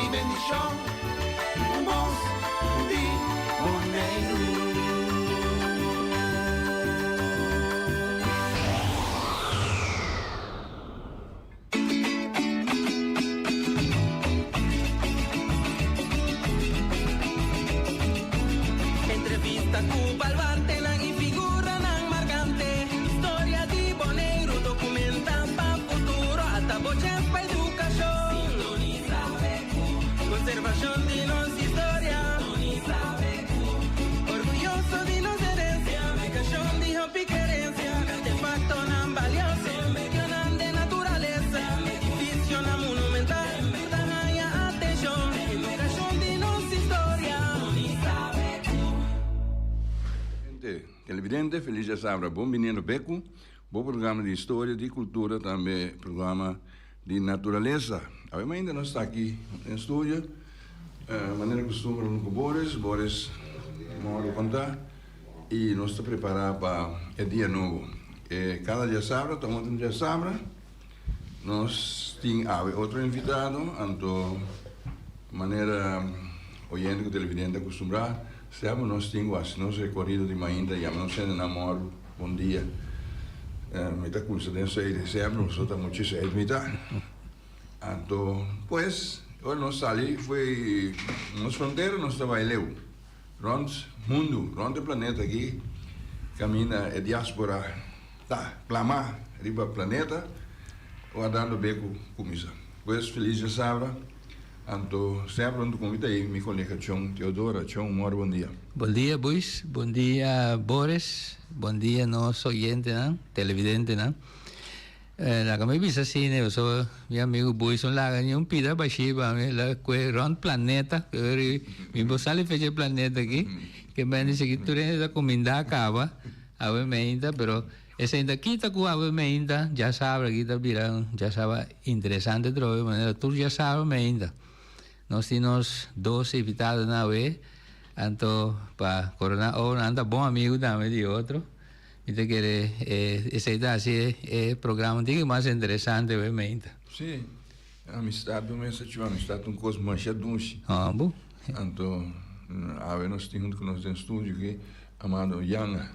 Hopi bendishon ku bos di Boneiru. Entrevista ku baluartenan i figuranan markante. Historia di Boneiru dokumentá pa futuro. Ata bo chèns pa edukashon. Sintonisa BQ. Konservashon di nos historia. Sintonisa BQ. Orguyoso di nos herensia. Publikashon di hopi kerensia. Artefaktonan balioso. Medionan den naturalesa. Edificionan monumental. Tur ta haña atenshon. Edukashon di nos historia. Gente televidente, feliz djasabra. Bon bini na Beku, bo programa di historia, di cultura, tambe programa di naturalesa. Awe mainta nos ta aki den studio, manera costumber hunto cu Boris. Boris, moro con ta? Y nos ta prepara pa e dia nobo. E cada diasabra ta un diasabra. Nos tin awe otro invitado, anto manera oyente cu televidente acostumbra, semper nos tin cu haci nos recorido di mainta, yama nos hende nan moro, bon dia. Mi ta cuminsa den seis di semper, pasobra ta muchi seis mita. Anto, pues, ora nos sali fo'i nos frontera nos ta bay leu. Rond mundu, rond e planeta aki, kaminda e diaspora ta plamá riba planeta, wardando be ku kuminsá. Pues felis djasabra, anto semper huntu ku mi ta ei mi kolega Chon Teodora. Chon, mor bon dia. Bon dia Buis, bon dia Boris, bon dia nos oyentenan, televidentenan. Laga mi bisa asina pasobra mi amigo Boyson laga ni un pida bashí pa mi la kue rond planeta mi por sali fecha e planeta aki ke men di sigui tur hende ta kumindá kaba awe meinta pero esei ta kita ku awe meinta djasabra aki ta bira un djasabra interesante atrobe manera tur djasabra meinta nos tin nos dos invitadonan awe anto pa korona oro nan ta bon amigo tambe di otro. Mi ta kere e esei ta hasi e programa un tiki mas interesante we meinta. Sí, amistad bo mester chu, amistad ta un kos masha dushi. Ah, bo. Anto awe nos tin huntu ku nos den studio aki Amado Yanga.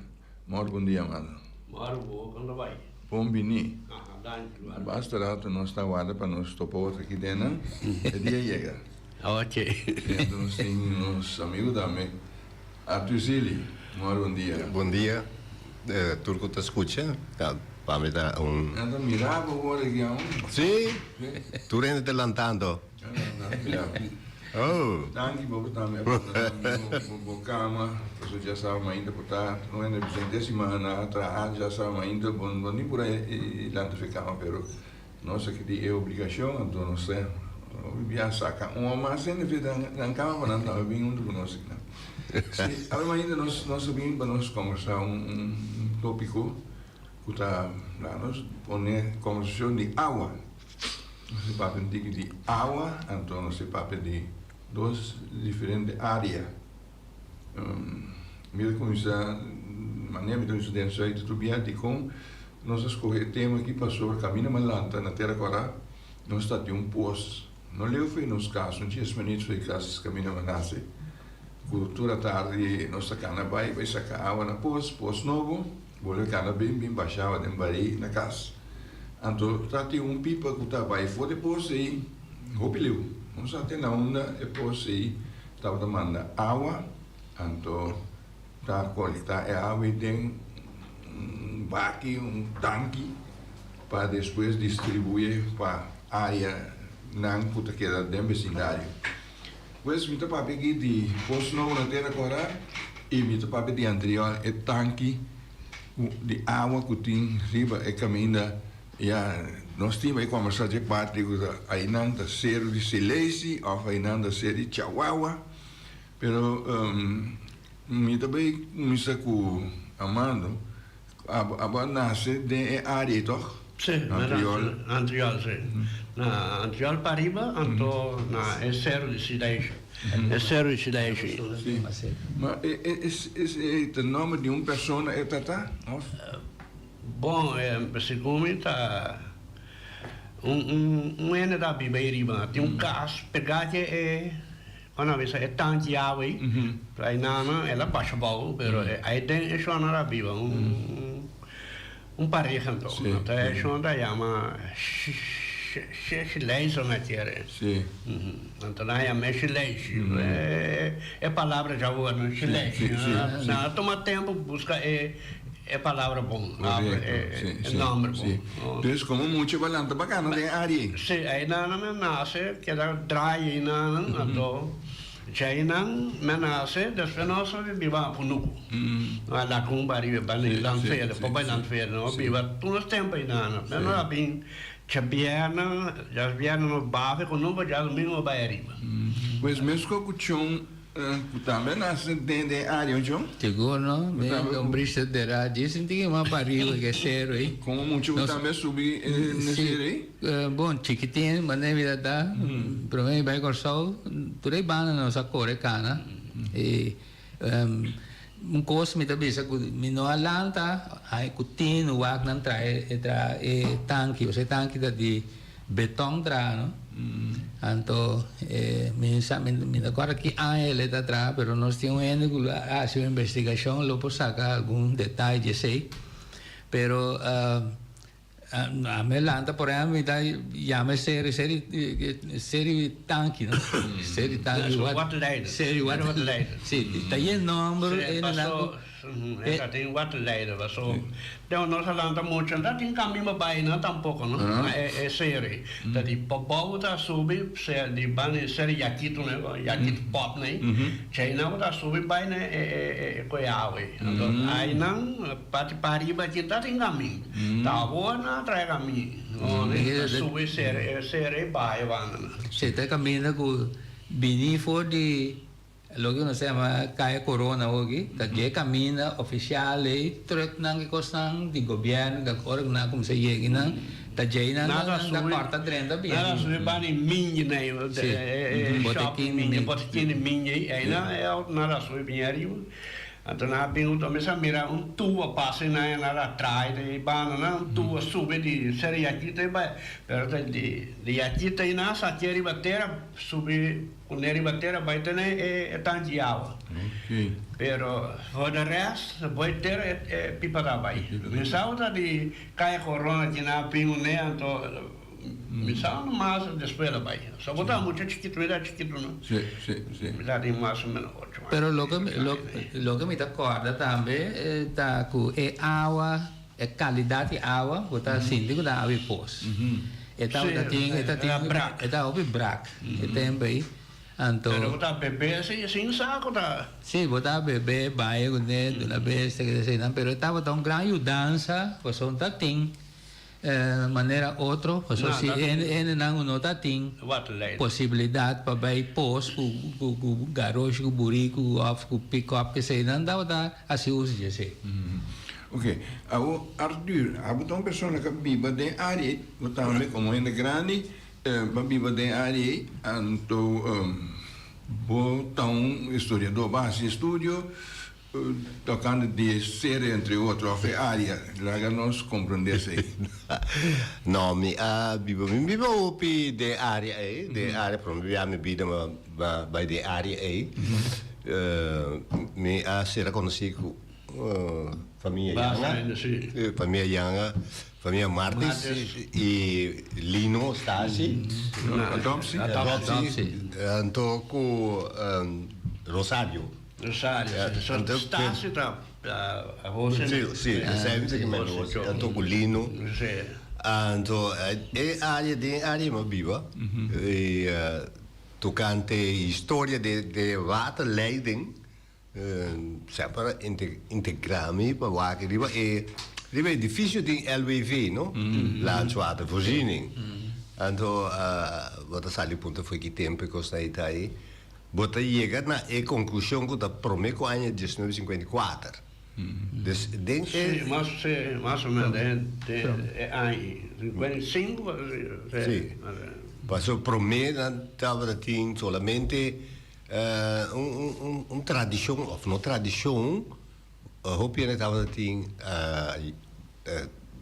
Mor bon dia Amado. Mor bo, kon ta bai? Bon bini. Aha, danki Luana. Basta rato nos ta warda pa nos topa otro aki den nan, e dia yega. Ok. Anto nos tin nos amigo tambe. Arthur Zili, mor bon dia. Bon dia tur ku ta skucha. Pa mi ta un. Nan ta mira bo wor aki aun. Si, tur hende ta lantando. Oh. Danki bo por tambe a pone nan bo kama, pasobra dja sa mainta por ta no hende bisa henter simana a traha dja sa mainta bo no ni por a lanta fe kama pero Nos aki tin e obligashon, anto nos ta hopi bia saka un o mas hende fi nan kama pa nan tambe bin huntu ku nos akinan. Si, awe mainta nos nos a bin pa nos kombersá un un topiko ku ta laga nos pone kombersashon di awa. Nos ta papia un tiki di awa, anto nos ta papia di dos diferente área. Mi ta kuminsá manera mi ta kuminsá den Zuid tur bia dikon nos a skohe e tema aki pasobra kaminda mi a lanta na Tera Kòrá nos ta tin un pos no leu for di nos kas un dies minüt for di kas kaminda mi a nase ku tur atardi nos ta kana bai bai saka awa na pos pos nobo bolbe kana bin bin basha awa den barí na kas anto ta tin un pipa ku ta bai for di e pos ei hopi leu nos a tende aunda e pos ei Tabata manda awa, anto ta kolektá e awa ei den un baki, un tanki, pa despues distribuye pa áreanan ku ta keda den besindario. Pues mi ta papia aki di Pos Nobo na Tera Kòrá i mi ta papia di Antriol, e tanki di awa ku tin riba e kaminda. Ya, nos tin bai kombersá dje parti ku ta ainan ta seru di Silesi òf ainan ta seru di Chihuahua. Pero mi ta bai kuminsá ku Armando. Abo abo a nase den e área ei tòg? Sí, mi a nase na Antriol, sí. Na Antriol pariba, anto na e seru di Silesi. E seru di Silesi. Sí. Ma e e e ta nòmber di un persona e ta ta òf? Bon, segun mi ta. Un un un hende ta biba ei riba. Tin un kas pegá dje e kon a bisa e tanki awa ei. Pero einan el a basha abou pero ei den e shon a biba un un pareha anto. Anto e shon ta yama Sheshileis mi a kere. Anto nan a yam'é Shileis. E palabra dja wòrdu Shileis. Nan a tuma tempu buska e. E palabra bon, e nomber bon. Dus como mucha bo lanta bacana den area ei? Si, einan mi a nace, keda draai einan, anto djeinan mi a nace, despues nos a biba na Cunucu, na Lacumba ariba, banda di Landverde, por bai Landverde, nos a biba tur nos tempo einan, despues nos a bin djabièrnè, djabièrnè nos baha for Cunucu, djadomingo nos bai ariba. Pues mesco cu Chon Ku tambe a nase den den área un chon. Sigur no, mi don Brista dera djis un tiki mas pariba ke sero ei. Komo mucha ku tambe a subi na sero ei? Bon, chikitin manera mi ta ta, prome mi bai Kòrsou, tur e banda nos a kore kana i un kos mi ta bisa ku mi no a lanta ai ku tin wak nan trae e traha e tanki, pasobra e tanki ta di Beton traha no. Anto mi sa mi ta kòrda ki aña el e ta traha pero nos tin un hende ku lo a hasi un investigashon lo por saka algun detaye di esei. Pero ami a lanta por ehèmpel mi ta yama e seri seri seri tanki no seri tanki seri waterleiding si ta yen nòmber e nan ku. E ta tin waterleider paso den nos a lanta mucho no ta tin camin pa bay nan tampoco no na e seri ta di pabou ta subi di banda di seri Yakito ne Yakito pop ne chey nan bo ta subi bay na e koe awe anto ay nan parti pariba aki no ta tin camin ta awor nan a trae camin ta subi seri seri bay banda nan. Si ta caminda cu bini for di. Loke nos ta yama Kaya Corona awoki ta dje kaminda ofisial ei trùknan ki kosnan di gobièrnu ta ora ku nan a kuminsá yega nan ta djei nan ta kòrta drenta bien. Nan a subi banda di Minje nei e shop di Minje botekin di Minje ei einan e outonan a subi bien ariba anto nan a bin huntu mi sa mira un tubo pasa einan nan a traha e banda nan un tubo subi di seri Yakita ei bai pero ta di Yakita einan sa ke riba tera subi. Ku ne riba tera bai tene e tanki di awa. Pero for de rest, bai tera e pipa ta bai. Mi sa ta di Kaya Corona kina pin un ne anto mi sa no mas despues a bai. So bo ta mucha chikitu, mi ta chikitu no. Mi ta tin mas o menos ocho aña. Pero loke loke mi ta kòrda tambe ta ku e awa. E kalidat di awa bo ta sinti ku ta awa di pos. E tabata tin e ta tin e ta hopi brak e tempo ei. Anto. Pero bo ta bebe si sin sa ku ta. Si bo ta bebe baña kuné duna bestia kende eseinan pero e tabata un gran yudansa pasobra ta tin manera otro pasobra si hende hendenan ku no ta tin posibilidat pa bai pos ku ku garoshi ku buriku òf ku pikòp keseinan tabata hasi uso di esei. Ok, awor Arthur, abo ta un persona ku a biba den área ei, bo tambe komo hende grandi bo a biba den área ei, anto bo ta un historiadó, bo a hasi estudio tokante di e sere entre otro òf e área, laga nos komprondé esei. No, mi a biba, mi biba hopi den área ei, den área, prome bia mi bida bai den área ei, mi a sera konosí ku. Famia Yanga, famia Yanga, famia Martis y Lino Stasi. Adopsi. Adopsi. Anto ku Rosario. Rosario, si. Stasi ta Jose. Si, si, esei mi ta kimen Jose. Anto ku Lino. Si. Anto e área, den e área mi a biba. Y tokante historia de waterleiding. Semper a integra mi pa wak riba e riba e edifisio tin LWV no, Landswatervoorziening. Anto bo ta sali puntra fo'i ki tempu e kosnan ei ta ei, bo ta yega na e konklushon ku ta prome ku aña diesnuebe sinkuenta i kuater. Dus den e. Si, mas si, mas o menos den den e aña ei, sinkuenta i sinku. Si, pasobra prome nan tabata tin solamente. Un tradishon òf no tradishon, hopi hende tabata tin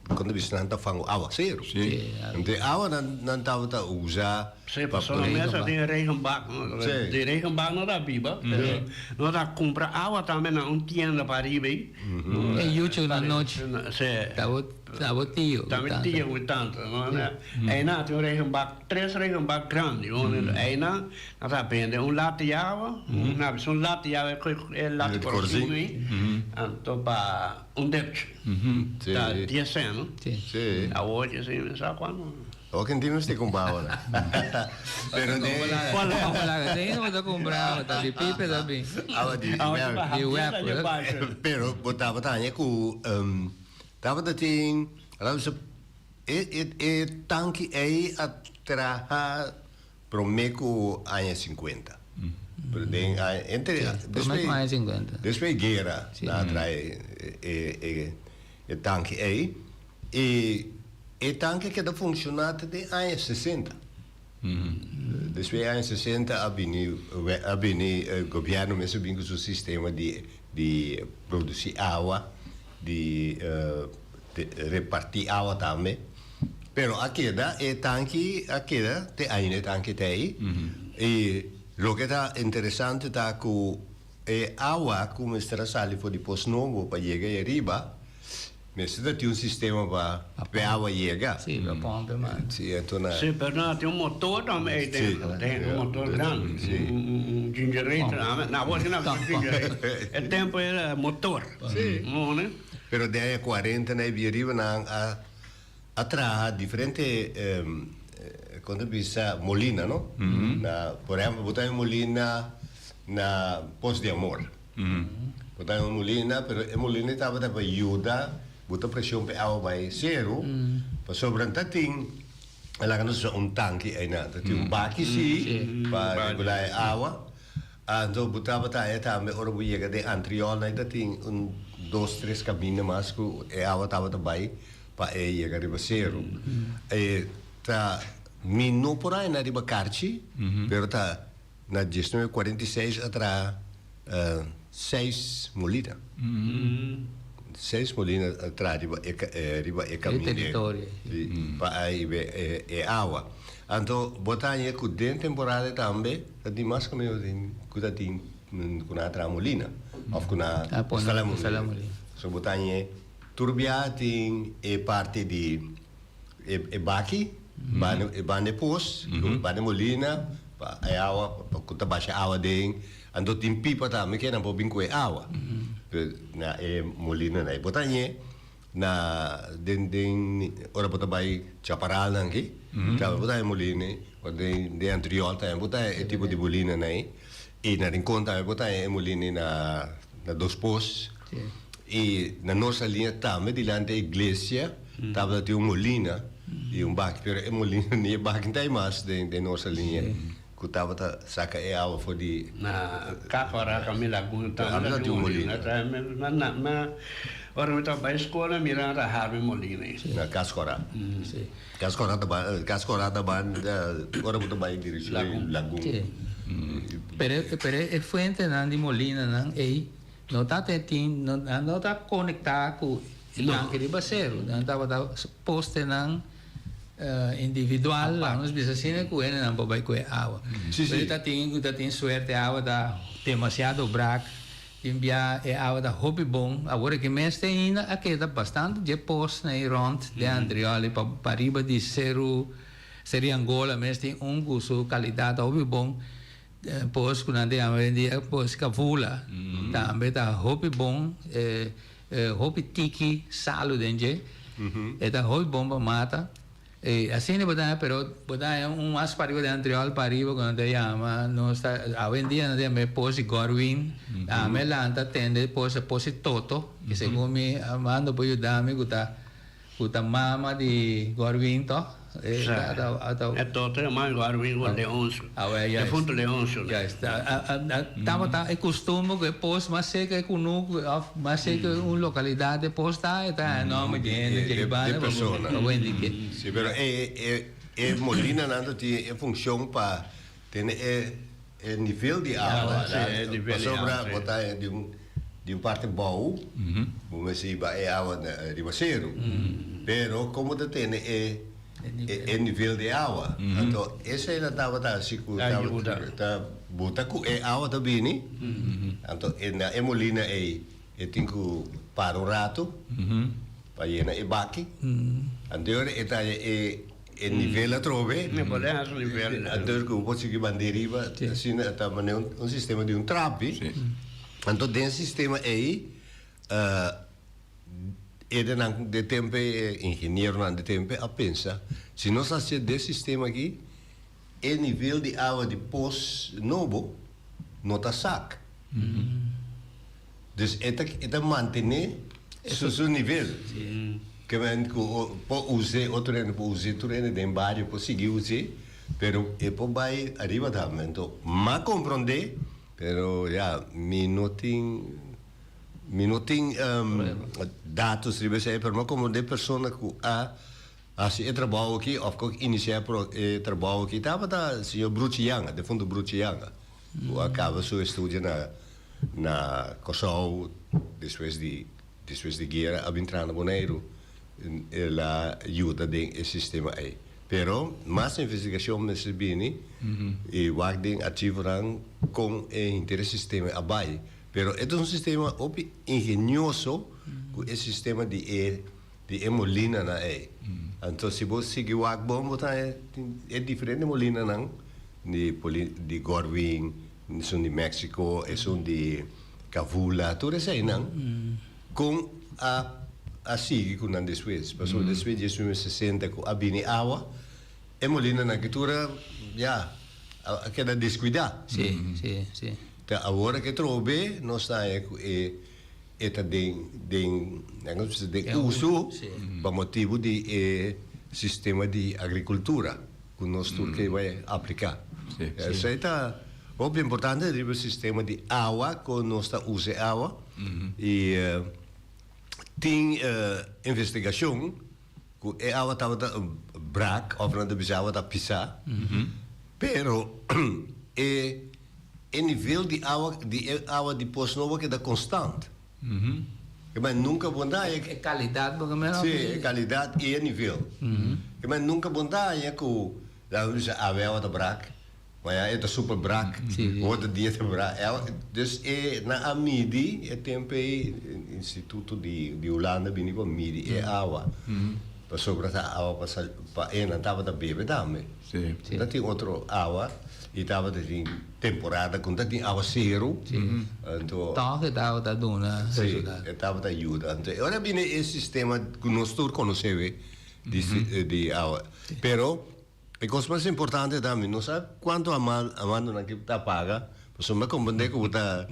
Kon ta bisa nan ta fangu awaseru. Sí. Ente awa nan nan tabata usa Sí, pa pasobra por. mester tin regenbak. Sí. Di regenbak no ta biba, pero no ta kumpra awa tambe na un tienda pa riba ei. E yucho na nochi. Sí. Ta bo ta bo tio ku Ta mi tanta. tio ku tanta. No, Einan tin un regenbak, tres regenbak grandi. Einan nan ta bende un lata di awa, nan bisa un lata di awa e lata korzin ei, anto pa Un depchi. Ta dies cent, no? Sí. Awor dje si mi sa cuando. Awor ken tin mester cumpra awor. Pero de. Ojalá que no ta cumpra, ta di pipe ta bin. Awa di Di web. Pero bo tabata haña cu tabata tin, laat bisa, e e e tanki ey a traha Prome ku aña sinkuenta. Pero den aña entre Prome ku aña sinkuenta. Despues e guera nan a trae e e tanki ei i e tanki a keda funshoná te den aña sesenta. Despues e aña sesenta a bini a bini gobièrnu mes a bini ku su sistema di di produsí awa di repartí awa tambe. Pero a keda e tanki a keda te ainda e tanki ta ei. I loke ta interesante ta ku e awa ku mester a sali for di Pos Nobo pa yega ei ariba, mester ta tin un sistema pa e awa yega. Sí, pa pompe mas. Sí, anto na. Sí, pero nan a tin un motor tambe ei dentro, den, un motor grandi, un generator. Na awor si nan ta tin generator. E tempo era motor. Sí. No, Pero den aña cuarenta na e bia riba nan a a traha diferente con ta bisa molina no na por ehempel bo ta haña molina na Pos di Amor bo ta haña un molina pero e molina tabata pa yuda bo ta presion pa e awa bai seru pasobra ta tin laga nos bisa un tanki einan ta tin un baki si pa regula e awa. Anto bo tabata haña tambe ora bo yega den Antriol nan ta tin un dos tres caminda mas cu e awa tabata bay pa e yega riba seru. E ta mi no por haña na riba karchi pero ta na diesnuebe cuarenta y seis a traha seis molina. Seis molina a traha riba e riba e caminda pa a hiba e awa. Anto bo ta haña cu den temporada tambe Ta tin mas caminda tin cu ta tin cu nan a traha molina of cu nan a instala molina. So bo ta haña tur bia tin e parti di e baki, e banda e pos, banda e molina pa e awa cu ta basha awa den. Anto tin pipa tambe ke nan por bin cu e awa na e molina nan. Bo ta haña Na den den ora bo ta bai Chaparalnan aki, tambe bo ta haña molina, o den den Antriol tambe bo ta haña e tipo di molinanan ei. I na Rincon tambe bo ta haña e molina na na Dos Pos. I na Nos Saliña tambe dilanti e iglesia tabata tin un molina i un baki, pero e molina ni e baki no ta ei mas den den Nos Saliña ku tabata saka e awa for di. Na Kafara kami Laguna tambe ta tin un molina. Na ora mi ta bai skol mi mira nan ta harmi molina ei. Na Kaskora. Kaskora ta ban Kaskora ta ban ora bo ta bai direkshon Lagun. Pero pero e fuentenan di molinanan ei no ta tin nan no ta konektá ku e tanke di baseru. Nan tabata postenan. Individual, laga nos bisa asina, ku hendenan por bai kohe awa. Pero ta tin ku ta tin suerte awa ta demasiado brak, tin bia e awa ta hopi bon. Awor aki mes te ainda a keda bastante dje pos na ei rònt den Antriol i pa pariba di Seru Seri Angola mes tin un ku su kalidat ta hopi bon. Pos ku nan ta yama hoy-en-dia pos Kavula tambe ta hopi bon. Hopi tiki salu den dje. E ta hopi bon pa mata. E asina bo ta haña, pero bo ta haña un mas pariba den Antriol pariba ku nan ta yama, nos ta, awendia nan ta yama e Posi Gorwin. Ami a lanta tende e pos, e Posi Toto, ke segun mi Armando por yuda mi ku ta. Ku ta mama di Gorwin toh? E toto e mama di Gorwin ku Leoncio. Defunto Leoncio. Juist. Tabata e kustumber ku e pos mas serka e kunuku òf mas serka un lokalidat e pos ta, e ta haña nòmber di hende dje banda pa bo indik'é. Si, pero e molinanan ta tin e funshon pa tene e nivel di awa. Pasobra bo ta haña di un. Di un parti bou, bo mester hiba e awa riba seru. Pero como ta tene e e nivel di awa? Anto esei nan tabata hasi cu ta buta cu e awa ta bini, anto na e molina ei e tin cu para un rato pa yena e baki. Anto e ora e ta haña e e nivel atrobe, anto e ora cu bo por sigui banda riba, asina ta manera un sistema di un trapi. Anto den sistema ei edenan de tempo ei, e ingenieronan de tempo ei a pensa, si nos hacié den sistema aki, e nivel di awa di pos nobo no ta sak. Dus e ta e ta mantené su su nivel. Ke men ku por us'é, otro hende por us'é, tur hende den bario por sigui us'é, pero e por bai ariba tambe. Anto, m'a komprondé. Pero ya, mi no tin, mi no tin datos riba esei, pero mi a komprondé persona ku a hasi e trabou aki òf ku a inisiá e trabou aki tabata señor Bruchi Yanga, defuntu Bruchi Yanga, ku a kaba su estudio na na Kòrsou despues di despues di guera a bin traha na Boneiru, el a yuda den e sistema ei. Pero mas investigashon mester bini i wak den archivonan kon e henter e sistema a bai. Pero e ta un sistema hopi ingenioso ku e sistema di e di e molinanan ei. Anto si bo sigui wak bon bo ta haña tin e diferente molinanan di di Gorwin, esun di Mexico, esun di Kavula, tur eseinan kon a a sigui ku nan despues. Pasobra despues di esun sesenta ku a bini awa, e molinanan ki tur a ya a keda deskuidá. Sí, sí, sí. Ta awor ke trobe nos ta haña ku e e ta den den nan bisa den uso pa motibu di e sistema di agrikultura ku nos tur ke bai apliká. Esei ta hopi importante riba e sistema di awa ku nos ta usa e awa i tin investigashon ku e awa tabata brak òf nan ta bisa awa ta pisá pero e e nivel di awa di e awa di Pos Nobo a keda konstant. Ke men nunka bo ta haña. E kalidat bo ke men Sí, e kalidat i e nivel. Ke men nunka bo ta haña ku laga bisa awe awa ta brak, mañana e ta super brak, otro dia ta brak. E awa, dus e nan a midi e tempu ei instituto di di Hulanda bini pa midi e awa pasobra ta awa pa pa e nan tabata bebe tambe. Ta tin otro awa i tabata tin temporada ku ta tin awaseru. Anto. Tòg e tabata duna resultado. Sí, e tabata yuda. Anto e ora bini e sistema ku nos tur konosé we di di awa. Pero e kos mas importante ta mi no sa kuantu amandonan ki ta paga pasobra mi a komprendé ku bo ta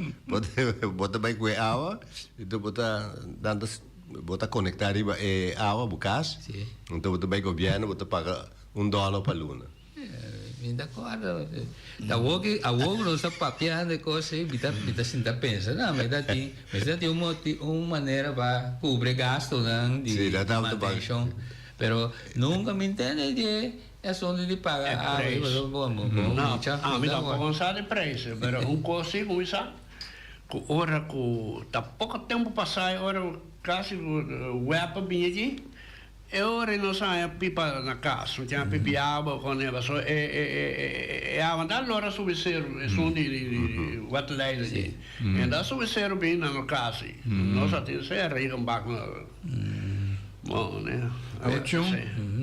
bo ta bai ku e awa anto bo ta nan ta bo ta konektá riba e awa bo kas anto bo ta bai gobièrnu bo ta paga Un dòler pa luna. Mi ta kòrda. Awor ki awor ku nos ta papiando e kos ei, mi ta mi ta sinta pensa, no, mi ta tin mester tin un moti un manera pa kubri e gastunan di Sí, dat tabata pa. mantenshon. Pero nunka mi ntende di e asuntu di paga E awa ei, prijs. pasobra bo bo No, mucha ami mucha tampoco sa di prijs, pero un kos si ku mi sa, ku ora ku ta poko tempu pasá e ora kasi ku web a bini aki, E ora nos haña pipa na kas, no tin a pipi awa ku neba, so e e e e awa ta lora subi seru, esun di di waterleiding ei. E ta subi seru bin na nos kas ei. Nos a tin sea regenbak na bon ne. Awo chon,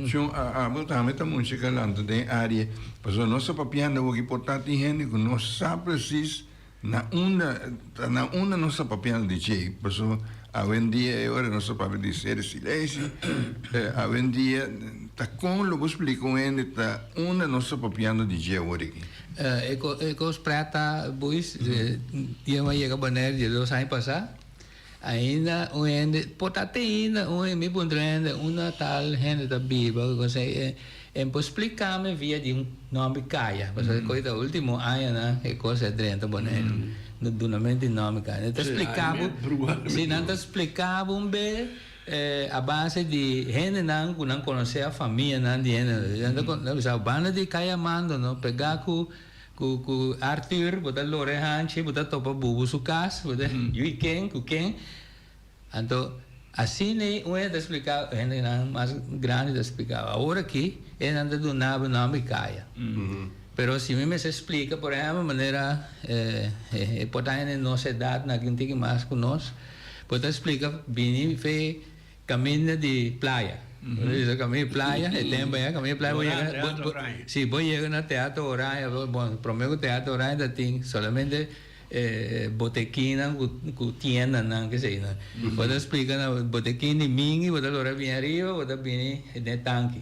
chon a abo tambe ta mucha kalanta den área, pasobra nos ta papiando awor ki por ta tin hende ku no sa presis Na unda, ta na unda nos ta papiando di dje? Pasobra awendia e ora nos ta papia di ser silencio, awendia ta kon lo bo splika un hende ta unda nos ta papiando di dje awor aki? E e kos preta boys, dia mi a yega Bonaire dia dos aña pasa, ainda un hende, por ta te ainda un hende, mi puntra un hende unda tal hende ta biba, E por spliká mi via di un nòmber kaya, pasobra e kos ta último añanan e kos a drenta Boneiru, no dunamento di nòmber kaya. Nan ta spliká bo, si nan ta spliká bo un be a base di hendenan ku nan konosé a famianan di hendenan. Nan ta bisa bo banda di Kaya Mando no pegá ku. Ku ku Arthur bo ta lora e hanchi bo ta topa Bubu su kas bo ta yui ken ku ken anto asina ei un hende ta splika hendenan mas grandi ta splika awor aki hendenan ta duna bo nòmber di kaya pero si mi mester splika por ehèmpel manera e por ta hende nos edat nan aki un tiki mas ku nos bo ta splika bini fe Caminda di playa. Bo ta bisa caminda di playa, e tempo aya caminda di playa bo yega, Teatro Oranje. si bo yega na Teatro Oranje, bon prome cu Teatro Oranje ta tin solamente botekinnan cu tiendanan keseynan. Bo ta splica na botekin di Mingi bo ta lora bini ariba bo ta bini den e tanki.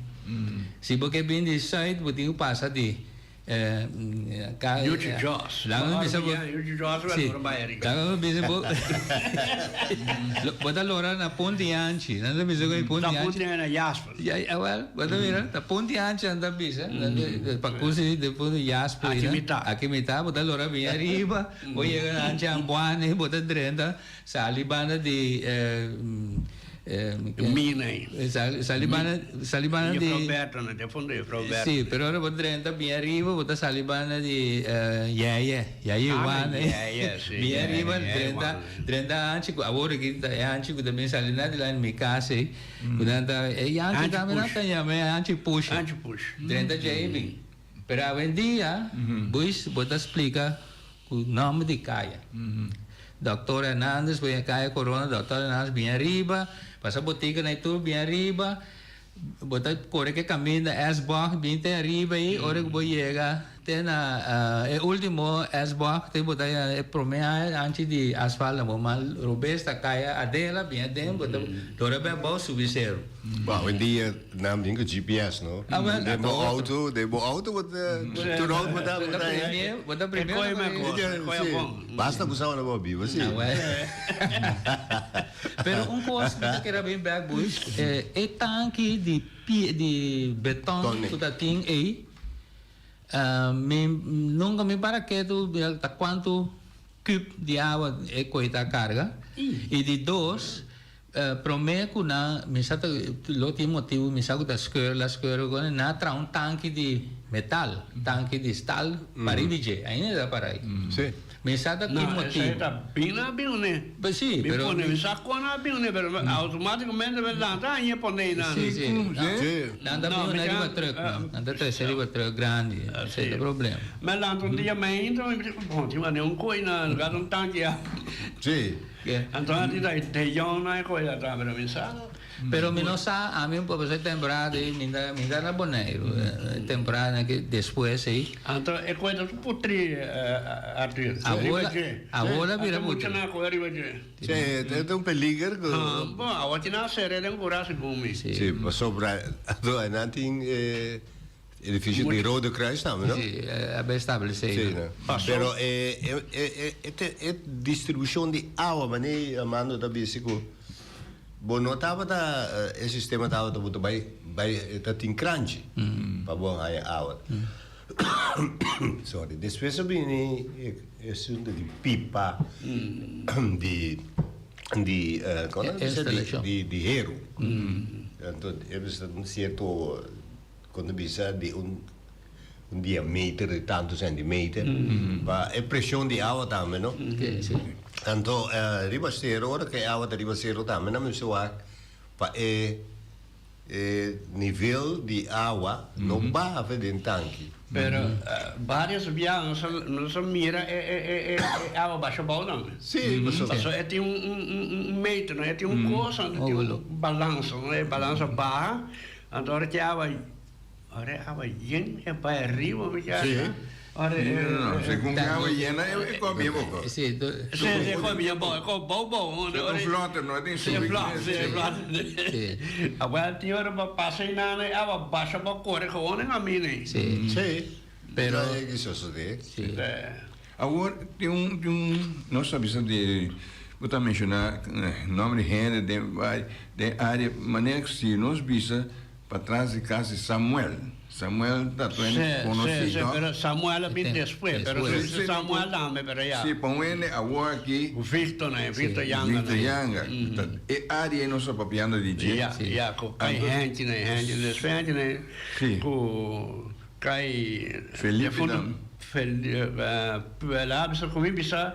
Si bo ke bini di zuid bo tin cu pasa di Yuchi Jos. Laga mi bisa bo. Yuchi Jos Sí. lora bai ariba. Laga mi bisa bo. Bo ta lora na Punti Anchi. Nan ta bisa ku Punti Na Anchi. Punti na Jasper. Ya, awel, bo ta mira, ta Punti Anchi nan ta bisa. Pa kusi di Punti Jasper. Aki mitá. Aki mitá, bo ta lora bin ariba, bo yega na Anchi Ambuani, bo ta drenta. Sali banda di Mina ei. Sali banda sali banda di Juffrouw Bertha na den fondo Juffrouw Bertha. Si, pero ora bo drenta bien ariba bo ta sali banda di Yeye, Yeye Juan ei. Yeye, si. Bien ariba drenta drenta hanchi ku awor aki ta e hanchi ku ta bin sali na dilanti mi kas ei. Ku nan ta e hanchi tambe nan ta yama e hanchi pushi. Hanchi pushi. Drenta djei bin. Pero awendia boys bo ta splika Ku nòmber di kaya. Dòktor Hernandez bo kaya Corona dòktor Hernandez bin ariba, pasa botika na e tur bin ariba, bo ta kore ke kaminda S-bocht bin te ariba ei, ora ku bo yega te na e ultimo S-bocht te bo ta yega e prome anchi di asfalt na bo man robes ta kaya Adela bin aden bo ta dor a bou subi seru. Bo awendia nan bin ku GPS no? Ah, wel, Den bo otro. auto, den bo auto bo ta tur auto bo ta Bo ta premier, bo ta premier. E koe me kos, e koe Sí. bon. Basta ku sa unda bo biba, sí. Ah, wel. Pero un kos mi ta kere bin bek boys, e tanki di pie di beton Ton, ku ta tin ei, mi nunka mi para ketu mira ta kuantu kub di awa e koe ta karga. I di dos, Prome ku nan mi sa ta lo tin motibu mi sa ku ta skeur la skeur ku nan a traha un tanki di metal tanki di stal pariba di dje ainda ta para ai mi sa ta ki No, esei motibu. ta bin a bin ne. Pues si Mi pero pone mi sa kon a bin ne pero automaticamente mi lanta a ñe pone einan. Si si nan ta No bin mi una ta riba truck nan ta trese riba truck grandi esei ta problema. Mi lanta un dia mainta mi bisa bon tin mane un koi na lugar di un tanki a. Anto a di de jong nan e koe ta traha pero mi sa. Pero mi no sa, ami un poco e temporada ei mi ta mi ta na Boneiru e temporada nan ke despues ei. Anto e koe ta putri Arthur. Awor Riba dje. awor a bira Anto putri. mucha nan a koe riba dje. Sí, e ta un peliger ku. Bon, awor tin nan a sere den kura segun mi. Sí, pasobra anto nan tin e. Edificio di Rode Kruis tambe, no? Sí, a be establece. Sí, no. Pero e, e, e, e, e distribucion di awa, mane Armando ta bisa cu bo no tabata, e sistema tabata bo ta bay, bay, ta tin kranchi pa bo haya awa. Sorry. Despues a bini e asunto di pipa, di, di, con ta bisa? Di, di heru. Anto, e bisa un cierto. Kon ta bisa di un un diameter di tantu centimeter pa e presion di awa tambe no. Anto riba sero ora ku e awa ta riba sero tambe nan mester wak pa e e nivel di awa no baha fe den tanki. Pero varios bia nos a nos a mira e e e e awa basha abou tambe. Si pasobra. Pasobra e tin un un un meter no e tin un cosa e tin un balansa no e balansa baha. Anto ora ki awa, ora e awa yen e bai ariba mi ke Sí. Ora e No, no, no. Segun e awa yena e e komi e boko. Sí, to, Sí, sí, e komi e boko, e komi bou bou. Se un flote, no tin Sí, subi. flot, sí, flot. Sí. Awel tin ora bo pasa einan e awa basha bo kore gewoon en camino ei. Sí. Sí. Pero- No e ki sosode. Sí. Awor tin un tin un nos ta bisa di bo ta menciona nomber di hende den bai den area manera si nos bisa patras di cas di Samuel Samuel ta tu hende Sí, conoci sí, sí, no? pero Samuel a bin despues, pero Despues. si Samuel tambe, pero ya. Si pa un hende awor aki Victor na, Victor Yanga Victor na. Yanga ta e area nos ta papiando di dje. Ya, ya, cu kai hende na, hende despues hende na, Sí. cu kai Felipe defunto tambe. Laga bisa ku mi bisa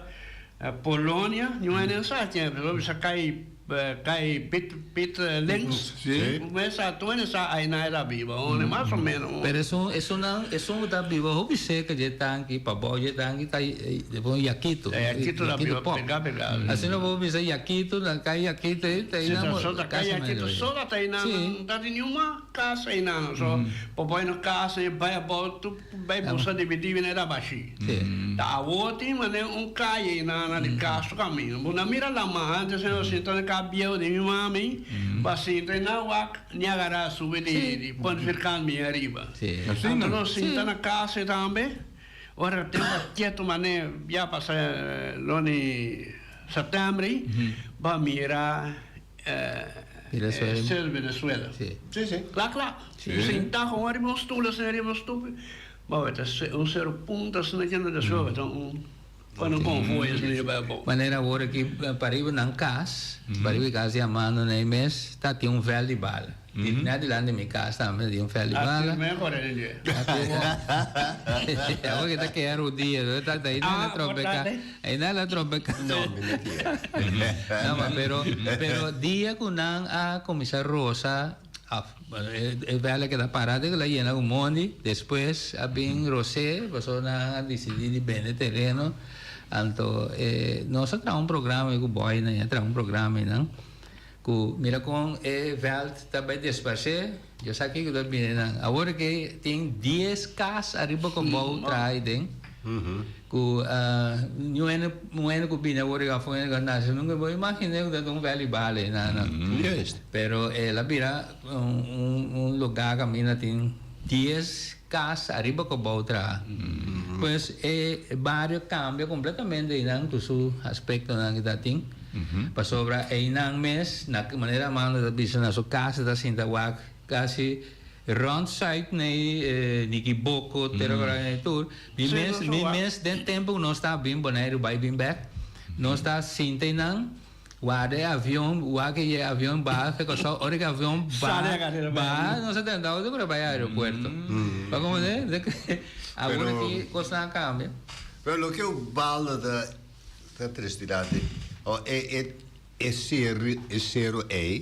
Polonia, niun hende no sa ken, pero bisa kai kai Pit Pit Links, mi sa tur hende sa ai nan e ta biba, mas o menos. Pero esun esunnan esun ku ta biba hopi serka dje tanki, pabou dje tanki ta un Yakito, Yakito ta biba pega pega. Asina bo bisa Yakito, nan kai Yakito ei ta einan So ta kai Yakito so ta einan, no ta tin niun mas kas einan, so por pone no kas ei bai abou tur. Bai buska dibi dibi na e tabashi. Ta awor tin manera un calle na na di cas su camino. Bo na mira lama antes e no sinta na cas bieu di mi mami pa sinta y na wak Niagara subi di di Punt Vierkant mi ariba. Anto nos sinta na cas e tambe ora tempo a ketu mane ya pasa loni september ba mira Ser Venezuela. Sí, sí. Kla, kla. Sintá kon ariba un stul asina ariba un stul. Bo ta un sero punta asina djente de suela ta un pone un konvoi asina riba e bou. Manera awor aki pariba nan kas, pariba e kas di Amando na e mes ta tin un vèlt di bala. Net dilanti mi kas tambe tin un vèlt di bala. Aki mehor den dje. Awor ki ta kea rudia, ta ta na trompeká. Ei nan la trompeká. No, mi no kier. No, ma pero, pero dia ku nan a kuminsá rosa, af, e vèlè keda pará te ku la yena ku mondi, despues a bin ros'é, pasobra nan a disidí di bende tereno. Anto e nos a traha un programa ku bòinan, a traha un programa einan ku mira kon e vèlt ta bai desparsé, yo sa kiko ta bini nan. Awor ke tin dies kas ariba kobou traha aiden. Ku niun hende un hende ku bini awor of un hende ku a nase nunka bo imaginé ku ta un valley bale na nan. Juist. Pero el a bira un un lugá kaminda tin dies kas ariba ku bou traha. Pues e bario kambia kompletamente einan ku su aspektonan ku ta tin. Pasobra einan mes na manera Armando ta bisa na su kas e ta sinta wak kasi Rond site nei Niki Boko, Tera Koraña nei tur. Mi mes, mi mes den tempo ku nos ta bin Boneiru bai bin bek, nos ta sinta einan, warda e avion, wak e avion baha fe Kòrsou, ora ku e avion baha, baha nos a drenta auto para bai aeropuerto. Bo a komprende? Awor aki kosnan a kambia. Pero loke Ubaldo ta ta tristidad e E sero ei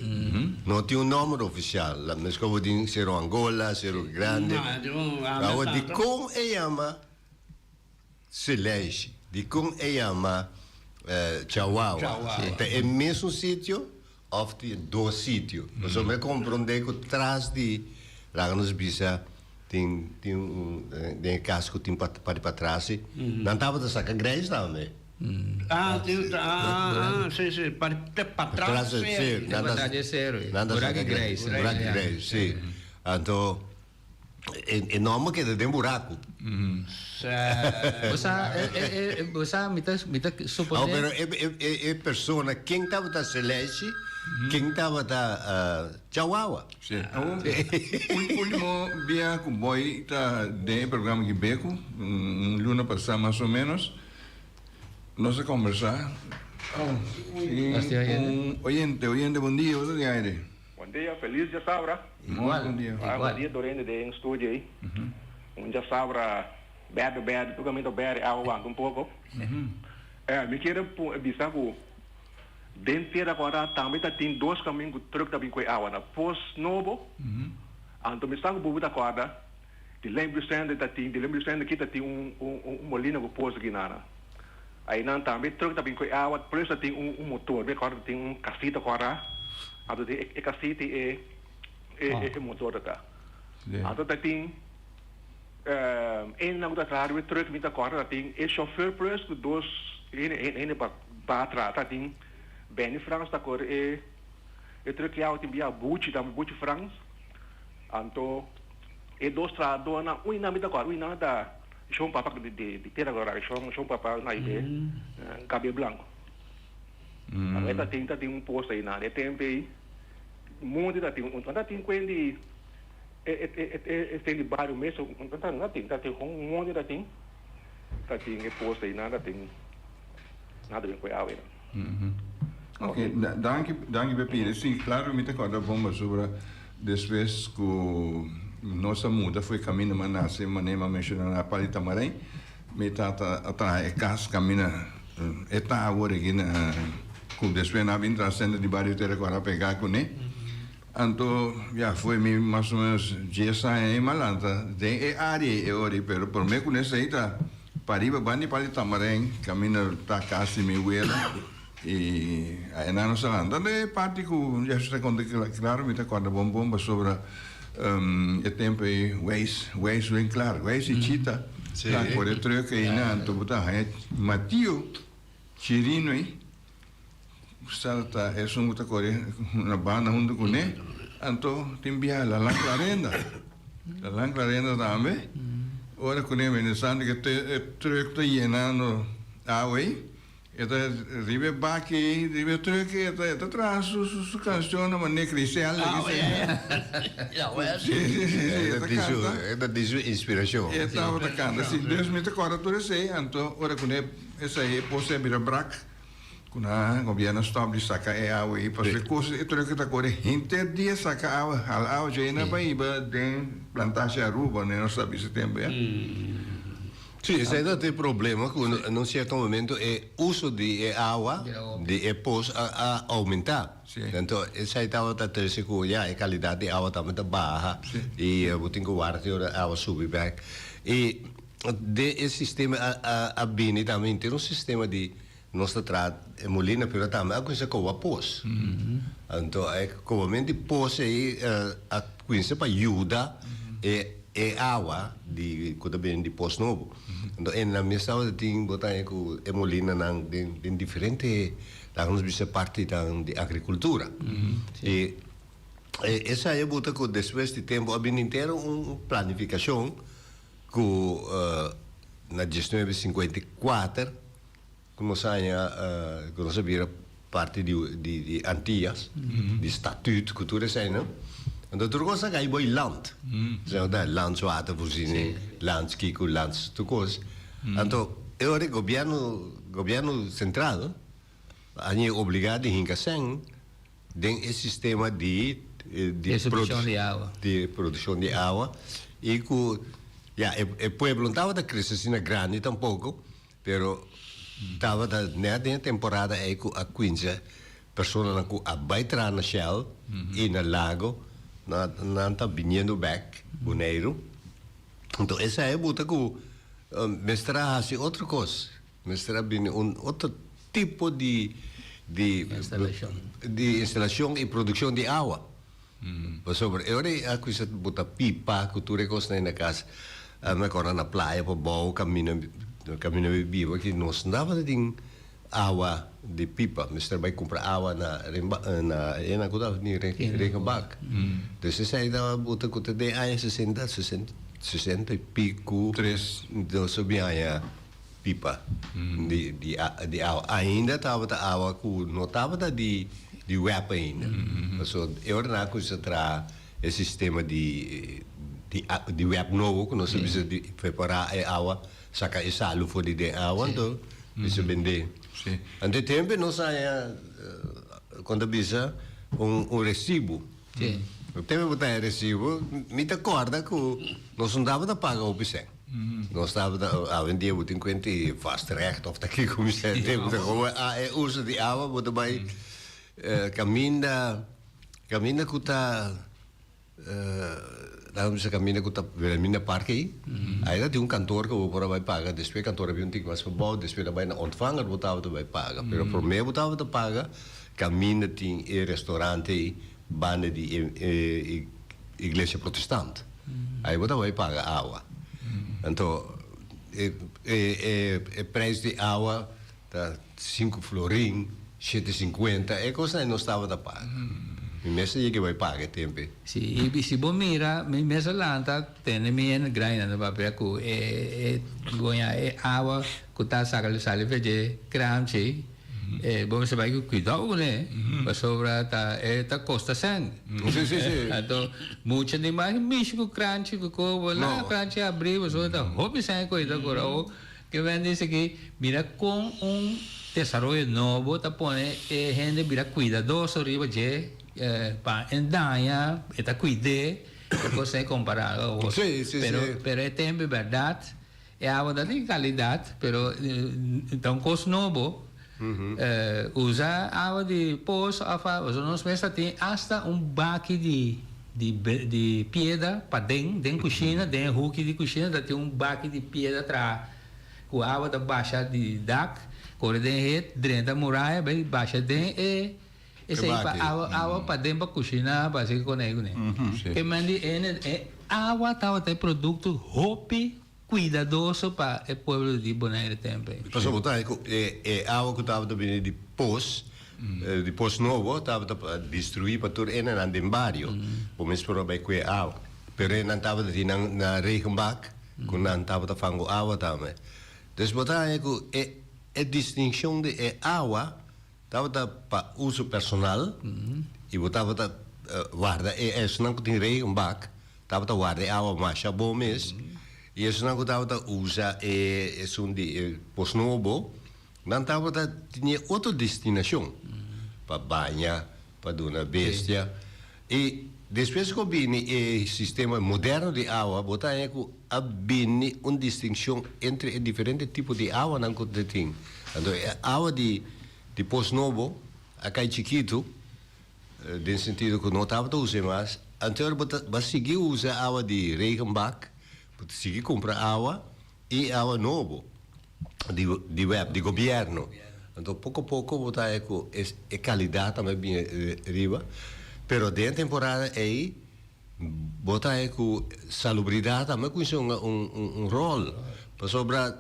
no tin un nomber oficial, la mes como tin Sero Angola, Sero Grande. Awor dikon e yama Seleishi? Dikon e yama Chawawa? Ta e mesun sitio of tin dos sitio? Pasobra mi a comprende cu tras di, laga nos bisa, tin tin un den e cas cu tin parti patras ei, nan tabata saca grijs tambe. Ah, tin, ah, ah, sí, sí, pa, te pa tras de cero. Te pa tras de cero, Nan ta Buraki saca Grace. Buraki Grace, sí. Anto, e, e nomber keda den buraku. Sí. Bo sa, e, e, e, bo sa, mi ta, mi ta Oh, supone. pero e, e, e, e persona, ken tabata Celeste, ken tabata uh, Chihuahua? Sí. Awor, ultimo bia ku Boy ta den e programa ki Beku, un luna pasá mas o menos, Nos a conversa un oyente, oyente bon dia, bo ta di aire? Bon dia, feliz djasabra. Igual, Bon dia. Ah, bon dia tur hende den studio ei. Un djasabra berde berde, tur caminda berde, awa wanta un poco. Eh, mi kier bisa cu den tera cora tambe ta tin dos camin cu truck ta bin cu e awa na Pos Nobo, anto mi sa cu bubu ta corda. Di Lijn Blusende ta tin, di Lijn Blusende aki ta tin un un un molina ku pos aki nana. Einan tambe truck ta bin ku e awa, plus ta tin un un motor, mi acorda ta tin un kasita kora, anto tin e kasita i e e e motor ta ta. Anto ta tin enan ku ta traha riba e truck mi ta acorda ta tin e chauffeur plus ku dos hende hende pa pa traha ta tin Benny Frans ta kore e e truck ki awa tin bia Buchi tambe Buchi Frans anto E dos trahadónan, un nan mi ta kòrda, un nan ta shon papa di di tera kòrda, shon shon papa na ibe kabel blanku. Abo e ta tin ta tin un post einan, e tempu ei monti ta tin, un ta tin kuen di e e e e di bario mes, un ta tin ta tin un monti ta tin ta tin e post einan ta tin nan ta bin kue awa einan. Ok, danki danki Pepino. Si, claro mi ta corda bon pasobra despues cu nos a muda foi caminda mi a nace manera mi a menciona na Pali Tamarijn. Mi tata a traha e kas kaminda e ta awor aki na ku despues nan a bin traha sentro di bario Tera Kora pegá kuné. Anto ya fo'i mi mas o menos dies aña ei m'a lanta den e área ei e ora ei pero promé ku esei ta pariba banda di Pali Tamarijn kaminda ta kas di mi wela i aynan nos a lanta. Anto e parti ku ya ta konta klaro mi ta kòrda bon bon pasobra e tempu ei Weis, Weis Winklaar, Weis i Chita ta kore trùk einan anto bo ta haña Matio Chirino ei sa ta esun ku ta kore na banda huntu kuné anto tin biaha Lalan Clarenda, Lalan Clarenda tambe ora kuné bini santu ke e trùk ta yenando awa ei. E ta riba e baki ei, riba e truck ei, e ta e ta traha su su su cancionnan manera Griselda Ah, ki ja, se. ja. Ja, Sí, sí, sí, sí, e ta Di su, canta. e ta di su inspiracion. E tabata canta, sí. Dus mi ta corda tur esei, anto ora cu ne esei e pos a bira brak, cu nan gobierno a stop di saca e awa ei, pasobra e cos e truck ta core henter dia saca awa, hala awa dje na pa hiba den plantashi Aruba, ne nos ta bisa tempo ya. Sí, esei ta e problema ku na un sierto momento e uso di e awa di e pos a a oumentá. Anto esei tabata trese ku ya e kalidat di awa tambe ta baha i bo tin ku warda te ora e awa subi bèk. I den e sistema a a a bini tambe henter un sistema di nos ta traha e molina pero tambe a kuminsá koba pos. Anto e kobamentu di pos ei a kuminsá pa yuda e e awa di ku ta bini di pos nobo. Anto e nan mes tabata tin bo ta haña ku e molinanan den den diferente laga nos bisa partinan di agrikultura. I esei a buta ku despues di tempu a bini henter un planifikashon ku na diesnuebe 54 Ku nos haña ku nos a bira parti di di Antillas, di statuut ku tur eseinan. Anto tur kos a kai boi land. Esei ta landswatervoorziening, landskiko, lands tur kos. Anto e ora e gobièrnu gobièrnu sentral a haña obligá di hinka sèn den e sistema di di di produkshon di awa i ku ya e pueblo no tabata krese asina grandi tampoko. Pero tabata net den e temporada ei ku a kuinsa personanan ku a bai traha na Shell i na Lago, nan ta biniendo bek Boneiru. Anto esei a buta ku mester a hasi otro kos, mester a bini un otro tipo di di di instalashon i produkshon di awa. Pasobra e ora ei a kuinsa buta pipa ku tur e kosnan ei na kas. Mi acorda na playa pa bou camina camina mi biba ki nos no tabata tin awa di pipa mester bai cumpra awa na na e nan cu tabata tin regenbak dus esey tabata buta cu ta den aña sesenta sesenta y pico nos a bin haña pipa di di di awa ainda tabata awa cu no tabata di di web ainda pasobra e ora nan a cuminsa traha E sistema di di web nobo ku nos a bisa di prepará e awa, saka e salu for di den awa, anto bisa bendé. Anto e tempu nos haña, kon ta bisa, un un resibu. E tempu bo ta haña resibu, mi ta kòrda ku nos no tabata paga hopi sèn. Nos tabata, awendia bo tin kuenta e vast recht òf ta kiko mi sa e tempu ta komo e uso di awa bo ta bai kaminda. Caminda cu ta laga mi bisa caminda cu ta Wilhelmina Park ey, ahí ta tin un kantoor cu bo por a bay paga, despues e kantoor a bin un tiki mas pabao, despues a bay na Ontvanger bo tabata bay paga, pero prome bo tabata paga caminda tin e restaurante ey banda di e iglesia protestant, ahí bo ta bay paga awa, anto e e prijs di awa Ta sinku florin, shete sinkuenta, e kosnan ei nos tabata paga. Mi mes a yega bai paga e tempu ei. Si, i si bo mira, mi mes a lanta tene mi en graina ta papia ku e e goña e awa ku ta saka sali for dje kraamchi, e bo mester bai ku kuidou kuné, pasobra ta e ta kosta sèn. Si, si, si. Anto mucha di mas mishi ku kranchi ku kobo, la kranchi abri pasobra ta hopi sèn ku e ta kura. Ke men dice ki mira kon un desaroyo nobo ta pone e hende bira kuidadoso riba dje pa e daña e ta kuid'é e kos ei kompará ku otro. Sí, sí, Pero sí. pero e tempu bèrdat. E awa ta di kalidat, pero ta un kos nobo. Usa awa di pos òf awa, pasobra nos mes ta tin asta un baki di di di piedra paden, den kushina, den e huki di kushina ta tin un baki di piedra traha ku awa ta basha di dak, kore den het, drenta muraya bai basha den e esei pa awa awa paden pa kushina pa asina kone kuné. Ke men di ene e awa tabata e produkto hopi Cuidadoso pa e pueblo di Bonaire tempo ei. Pasobra bo ta haña cu e awa cu tabata bini di pos, di pos nobo, tabata distrui pa tur enenan den bario. Bo mes por a bay cu e awa. Pero enan tabata tin nan na regenbak cu nan tabata fango awa tambe. Dus bo ta haña cu e e distincion di e awa tabata pa uso personal y bo tabata warda e esnan cu tin regenbak Tabata warda e awa masha bon mes y esunnan cu tabata usa e esun di e pos nobo, nan tabata tene otro destinacion, pa baña, pa duna bestia. Y despues cu a bini e sistema moderno di awa, bo ta haña cu a bini un distincion entre e diferente tipo di awanan cu ta tin. Anto e awa di pos nobo a cay chikito. Den sentido ku no tabata usa e mas. Anterior bo ta bo a sigui usa awa di regenbak, bo ta sigui kumpra awa i awa nobo di di web, di gobièrnu. Anto poko poko bo ta haña ku e e kalidat tambe bini riba. Pero den e temporada ei bo ta haña ku salubridat tambe kuminsá hunga un un ròl. Pasobra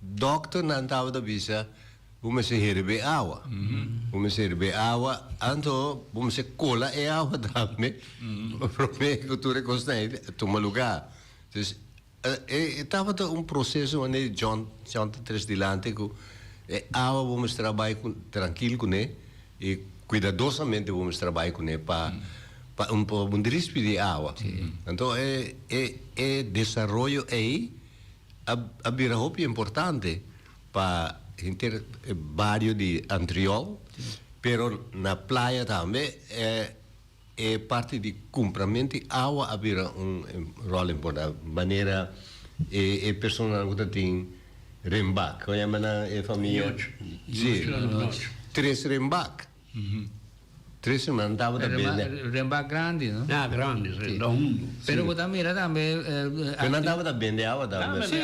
dòkternan tabata bisa. Bo mester herbe awa. Bo mester herbe awa, anto bo mester kola e awa tambe prome ku tur e kosnan ei tuma lugá. Dus e tabata un proseso wanneer John John ta tres dilanti ku e awa bo mester a bai ku trankil kuné i kuidadosamente bo mester a bai kuné pa pa un pa un drispi di awa. Anto e e e desaroyo ei a a bira hopi importante. Pa henter e bario di Antriol, pero na playa tambe e e parti di cumpramento di awa a bira un rol importante. Manera e e personanan cu ta tin rembak, como yama nan e famia? Si, tres rembak. Tres nan tabata bende. Rembak grandi, no? Ja, grandi, si, da hundu. Pero bo ta mira tambe. Pero nan tabata bende awa tambe. Si,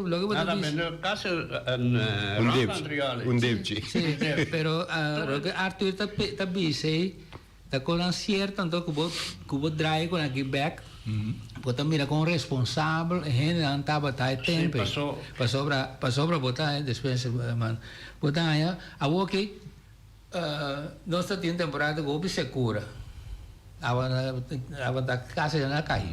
loke bo ta bisa. Nan ta bende kasi un rand antrial. Un depchi. Si, pero loke Arthur ta bisa ei ta konan sierto anto ku bo ku bo draai ku nan aki bek bo ta mira kon responsabel e hendenan tabata e tempo ei. Pasobra pasobra bo ta despensa man bo ta haña awoki. Nos ta tin temporada ku hopi sekura. Awa awa ta kasi na kai.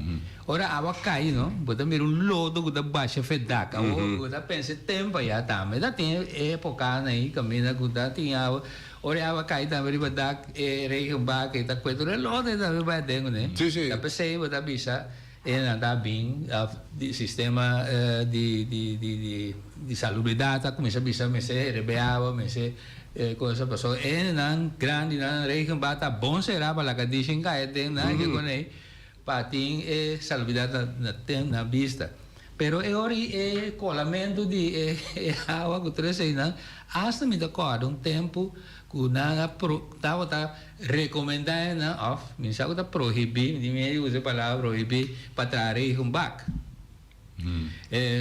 Ora awa kai no, bo ta mira un lodo ku ta basha fe dak. Awor bo ta pensa e tempo aya tambe ta tin e epokanan ei kaminda ku ta tin awa. Ora e awa kai tambe riba dak e regenbak ei ta kue tur e lodo ei tambe bai aden kuné. Ta p'esei bo ta bisa e nan ta bin òf di sistema di di di di salubridat ta kuminsá bisa mester rebe awa mester. E cosa pasobra e hendenan grandinan regenbad ta bon sera pa laga dishin caya den nan ke con ey pa tin e salubridad na ten na bista. Pero e ora e colamento di e awa cu tur eseynan hasta mi ta corda un tempo cu nan a pro tabata recomenda hendenan of mi sa cu ta prohibi mi tin miedo di usa e palabra prohibi pa traha regenbak.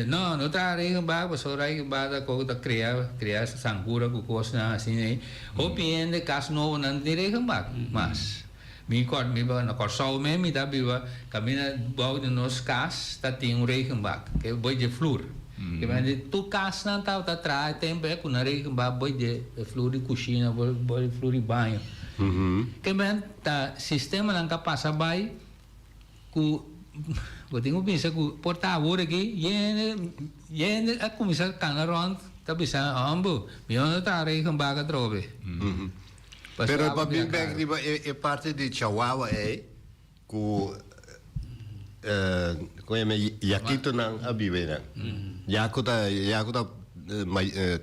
No, no ta regenbak pasobra regenbak ta koke ta krea krea sangura ku kosnan asina ei. Hopi hende kas nobo nan no tin regenbak mas. Mi kòrda mi na Kòrsou mes mi ta biba kaminda bou di nos kas ta tin un regenbak ke boi dje flur. Ke tur kasnan tabata traha e tempu ei ku nan regenbak boi dje flur di kushina boi dje flur di baño. Ke men ta sistemanan ka pasa bai. Ku bo tin ku bisa ku por ta awor aki yende yende a kuminsá kana rònt ta bisa hòmber mi no ta regen baka atrobe. Pero pa bin bek riba e parti di Chihuahua ei ku kon yama yakitonan a biba einan. Yako ta yako ta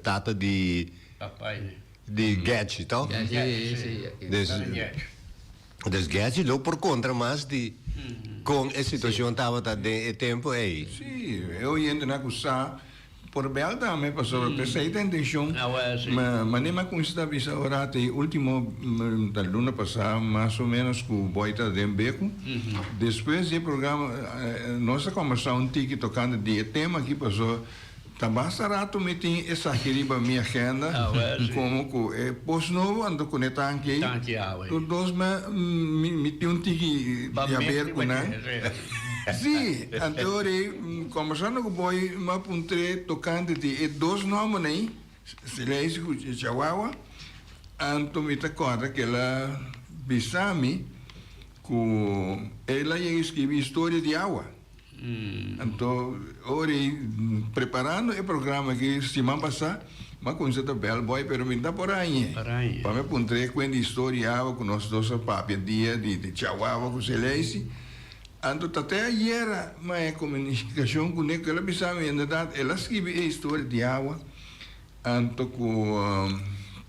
tata di di Getty toh? Getty si. Dus Getty lo por kontra mas di. Kon e situashon tabata den e tempu ei? Sí, e oyentenan ku sa por bèl tambe pasobra p'esei ta intenshon. Ma manera mi a kuminsá ta bisa ora te e último ta luna pasá mas o ménos ku Boy ta den Beku. Despues di e programa nos a kòmbersá un tiki tokante di e tema aki pasobra Ta basta rato mi tin esaki riba mi agenda como cu e pos nobo anto cu ne tanki ey tur dos mi tin un tiki di haber cu nan. Si, anto ora ey conversando cu Boy mi a puntr'e tocante di e dos nombernan ey, Sileisi cu Chihuahua, anto mi ta corda cu el a bisa mi cu el a yega scribi historia di awa. Anto ora ei preparando e programa aki siman pasá mi a kuminsá ta bèl bòi pero mi no ta por hañ'é. Pa mi a puntr'é kuen di historia awa ku nos dos a papia dia di Chihuahua ku Seleisi. Anto ta te ayera mi a komunikashon kuné ku el a bisa mi inderdat el a skibi e historia di awa anto ku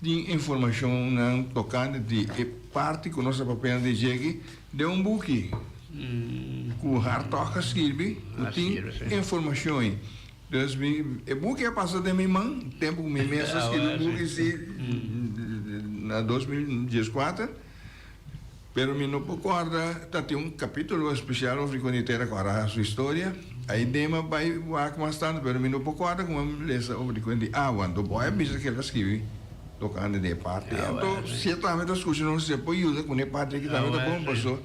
tin informashonnan tokante di e parti ku nos a papia di dje aki den un buki. Ku Hartog a skirbi ku tin informashon ei. Dus mi e buki a pasa den mi man tempu ku mi mes a skirbi e buki si na 2014, pero mi no por kòrda ta tin un kapítulo espesial over di kon di Tera Kòrá su historia. Ai den mi a bai wak mas tantu pero mi no por kòrda ku mi a lesa over di kon di awa. Anto bo a bisa ku el a skirbi. Tocante di e parti. Anto si e tambe ta scucha nos si e por yuda cu e parti aki tambe ta bon paso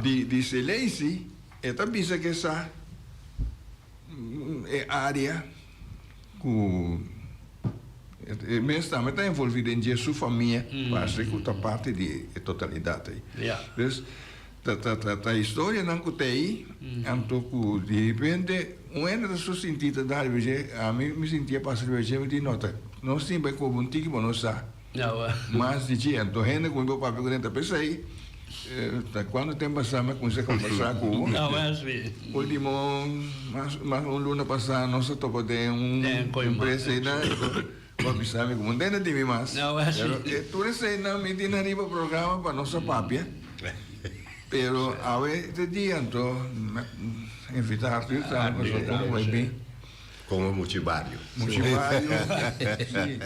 di di Seleisi e ta bisa ke sa e area cu e mes tambe ta envolvi den dje su famia parse cu ta parti di e totalidad ey. Dus ta ta ta ta historianan cu ta ey anto cu di repente un hende ta su sinti ta dal riba ami mi sinti a pasa riba dje mi di no ta nos tin bai koba un tiki bo no sa mas di dje anto hende ku mi por papia ku nan ta p'esei ta kuantu tempu pasa mi a kuminsá kombersá ku bo ultimo mas mas un luna pasá nos a topa den un empresa einan bo a bisa mi ku bo no tende di mi mas pero tur eseinan mi tin ariba programa pa nos a papia pero awe te dia anto mi a invitá Arthur tambe pasobra komo bai bin. Como muchi bario. Muchi bario, si.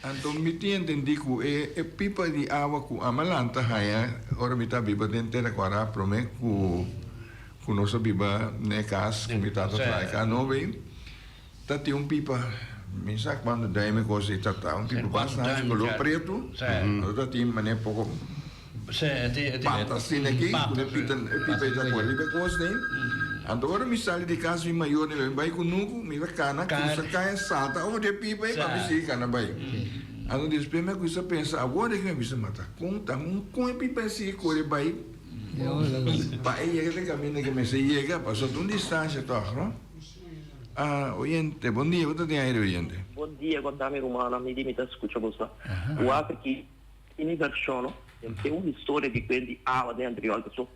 Anto mi tin entendí ku e e pipa di awa ku ami a lanta haña ora mi ta biba den Tera Kuará promé ku ku nos a biba na e kas ku mi tata traha e kas nobo ei, ta tin un pipa, mi sa kuantu duim e kos ei ta ta, un pipa bastante koló pretu, anto ta tin manera poko. Pata asina aki, ku e pita e pipa ei ta kore riba e kos den. Anto ora mi sali di kas mi mayor mi bai ku nuku, mi ta kana krusa kaya salta over di e pipa ei pa mi sigui kana bai. Anto despues mi a kuminsa pensa awor aki mi a bisa mata kon ta kon e pipa ei sigui kore bai pa e yega te kaminda ke mester yega pasobra ta un distansha tòg no. Ah oyente, bon dia, bo ta den aire oyente? Bon dia, konta mi rumannan, mi di mi ta skucha boso. Wak aki. Ini vershon no den un historia di kuen di awa den anterior paso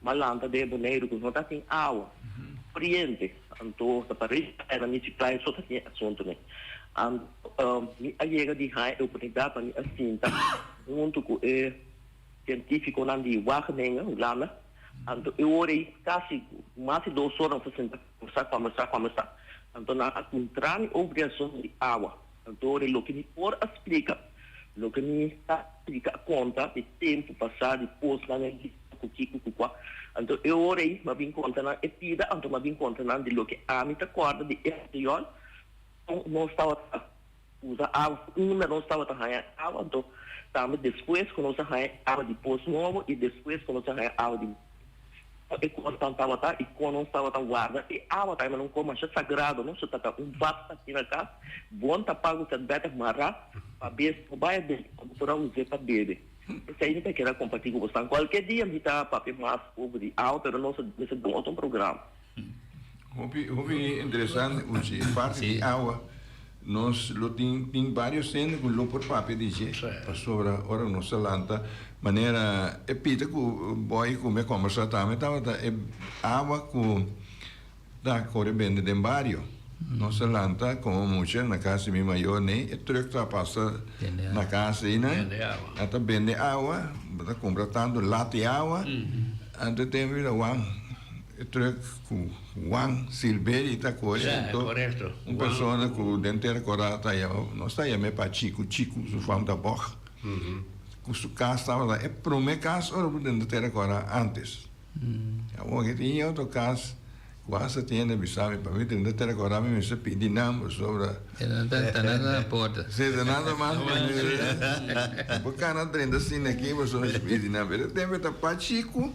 m'a lanta den Boneiru ku no ta tin awa koriente anto ta parece na mi si playa so ta tin e asuntu ne anto mi a yega di haña e oportunidat pa mi a sinta huntu ku e sientifikonan di Wageningen Hulanda anto e ora ei kasi mas di dos ora nos a sinta kombersá kombersá kombersá anto nan a puntra mi over di asuntu di awa. Anto ora loke mi por a splika, loke mi ta splika a konta di tempu pasá, di kosnan e bisa ku kiko ku kua. Anto e ora ei mi a bin konta nan e pida, anto mi a bin konta nan di loke ami ta kòrda di e anterior, kon nos tabata usa awa, unda nos tabata haña awa, anto tambe despues ku nos a haña awa di pos nobo i despues ku nos a haña awa di. Kon e kosnan tabata i kon nos tabata warda e awa ta un kos masha sagrado no so ta un bak aki na kas bon tapá ku serbèta mará pa bes no bai a bebe pa bo por a us'é pa bebe esei mi ta keda kompartí ku bosnan kualke dia mi ta papia mas over di awa pero nos mester dun otro programa. Hopi hopi interesante Uchi e parti di awa nos lo tin tin varios hende ku lo por papia di dje pasobra ora nos ta lanta manera e pita ku boy ku mi a kombersá tambe tabata e awa ku ta kore bende den bario nos ta lanta komo mucha na kas di mi mayor nei e trùk ta pasa na kas einan a ta bende awa bo ta kumpra tantu lata di awa. Anto e tempo era Juan, e truck ku Juan Silveri ta kore. Sí, Anto korekto. un persona ku den Tera Kora ta yama, nos ta yam'é pa Chiku, Chiku su fam ta Bog. Ku su kas tabata e promé kas ora ku den Tera Kora antes. Awor ke tin e otro kas ku hasta tin hende bisa mi, pa mi drenta Tera Kora mi mester pidi nan pasobra. E nan ta ta nan na porta. Sí, ta nan ta mas pa mi. Bo kana drenta asina aki pasobra mi pidi nan. Pero e tempo e ta pa Chiku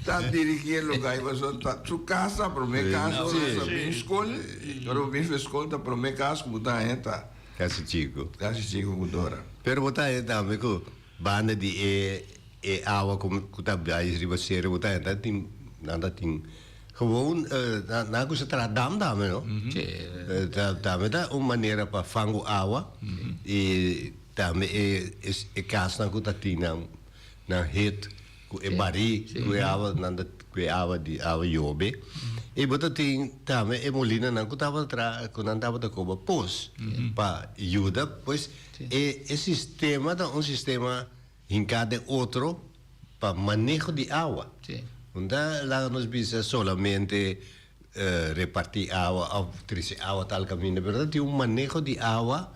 ta dirigí e lugá ei pasobra ta su kas ta promé kas ora bo ta bin skol, ora bo bin for skol ta promé kas ku bo ta haña ta. Kasi Chiku. Kasi Chiku ku Dora. Pero bo ta haña tambe ku Banda di e e awa ku ku ta bai riba sero ku ta entra tin nan ta tin gewoon nan a kusa traha dam tambe no tambe ta un manera pa fangu awa i tambe e e kasnan ku ta tin nan nan hit ku e barí ku e awa nan ta ku e awa di awa yobe i bo ta tin tambe e molinanan ku tabata traha ku nan tabata koba pos pa yuda pues E e sistema ta un sistema hinká den otro pa maneho di awa. No ta laga nos bisa solamente repartí awa òf trese awa tal kaminda, pero ta tin un maneho di awa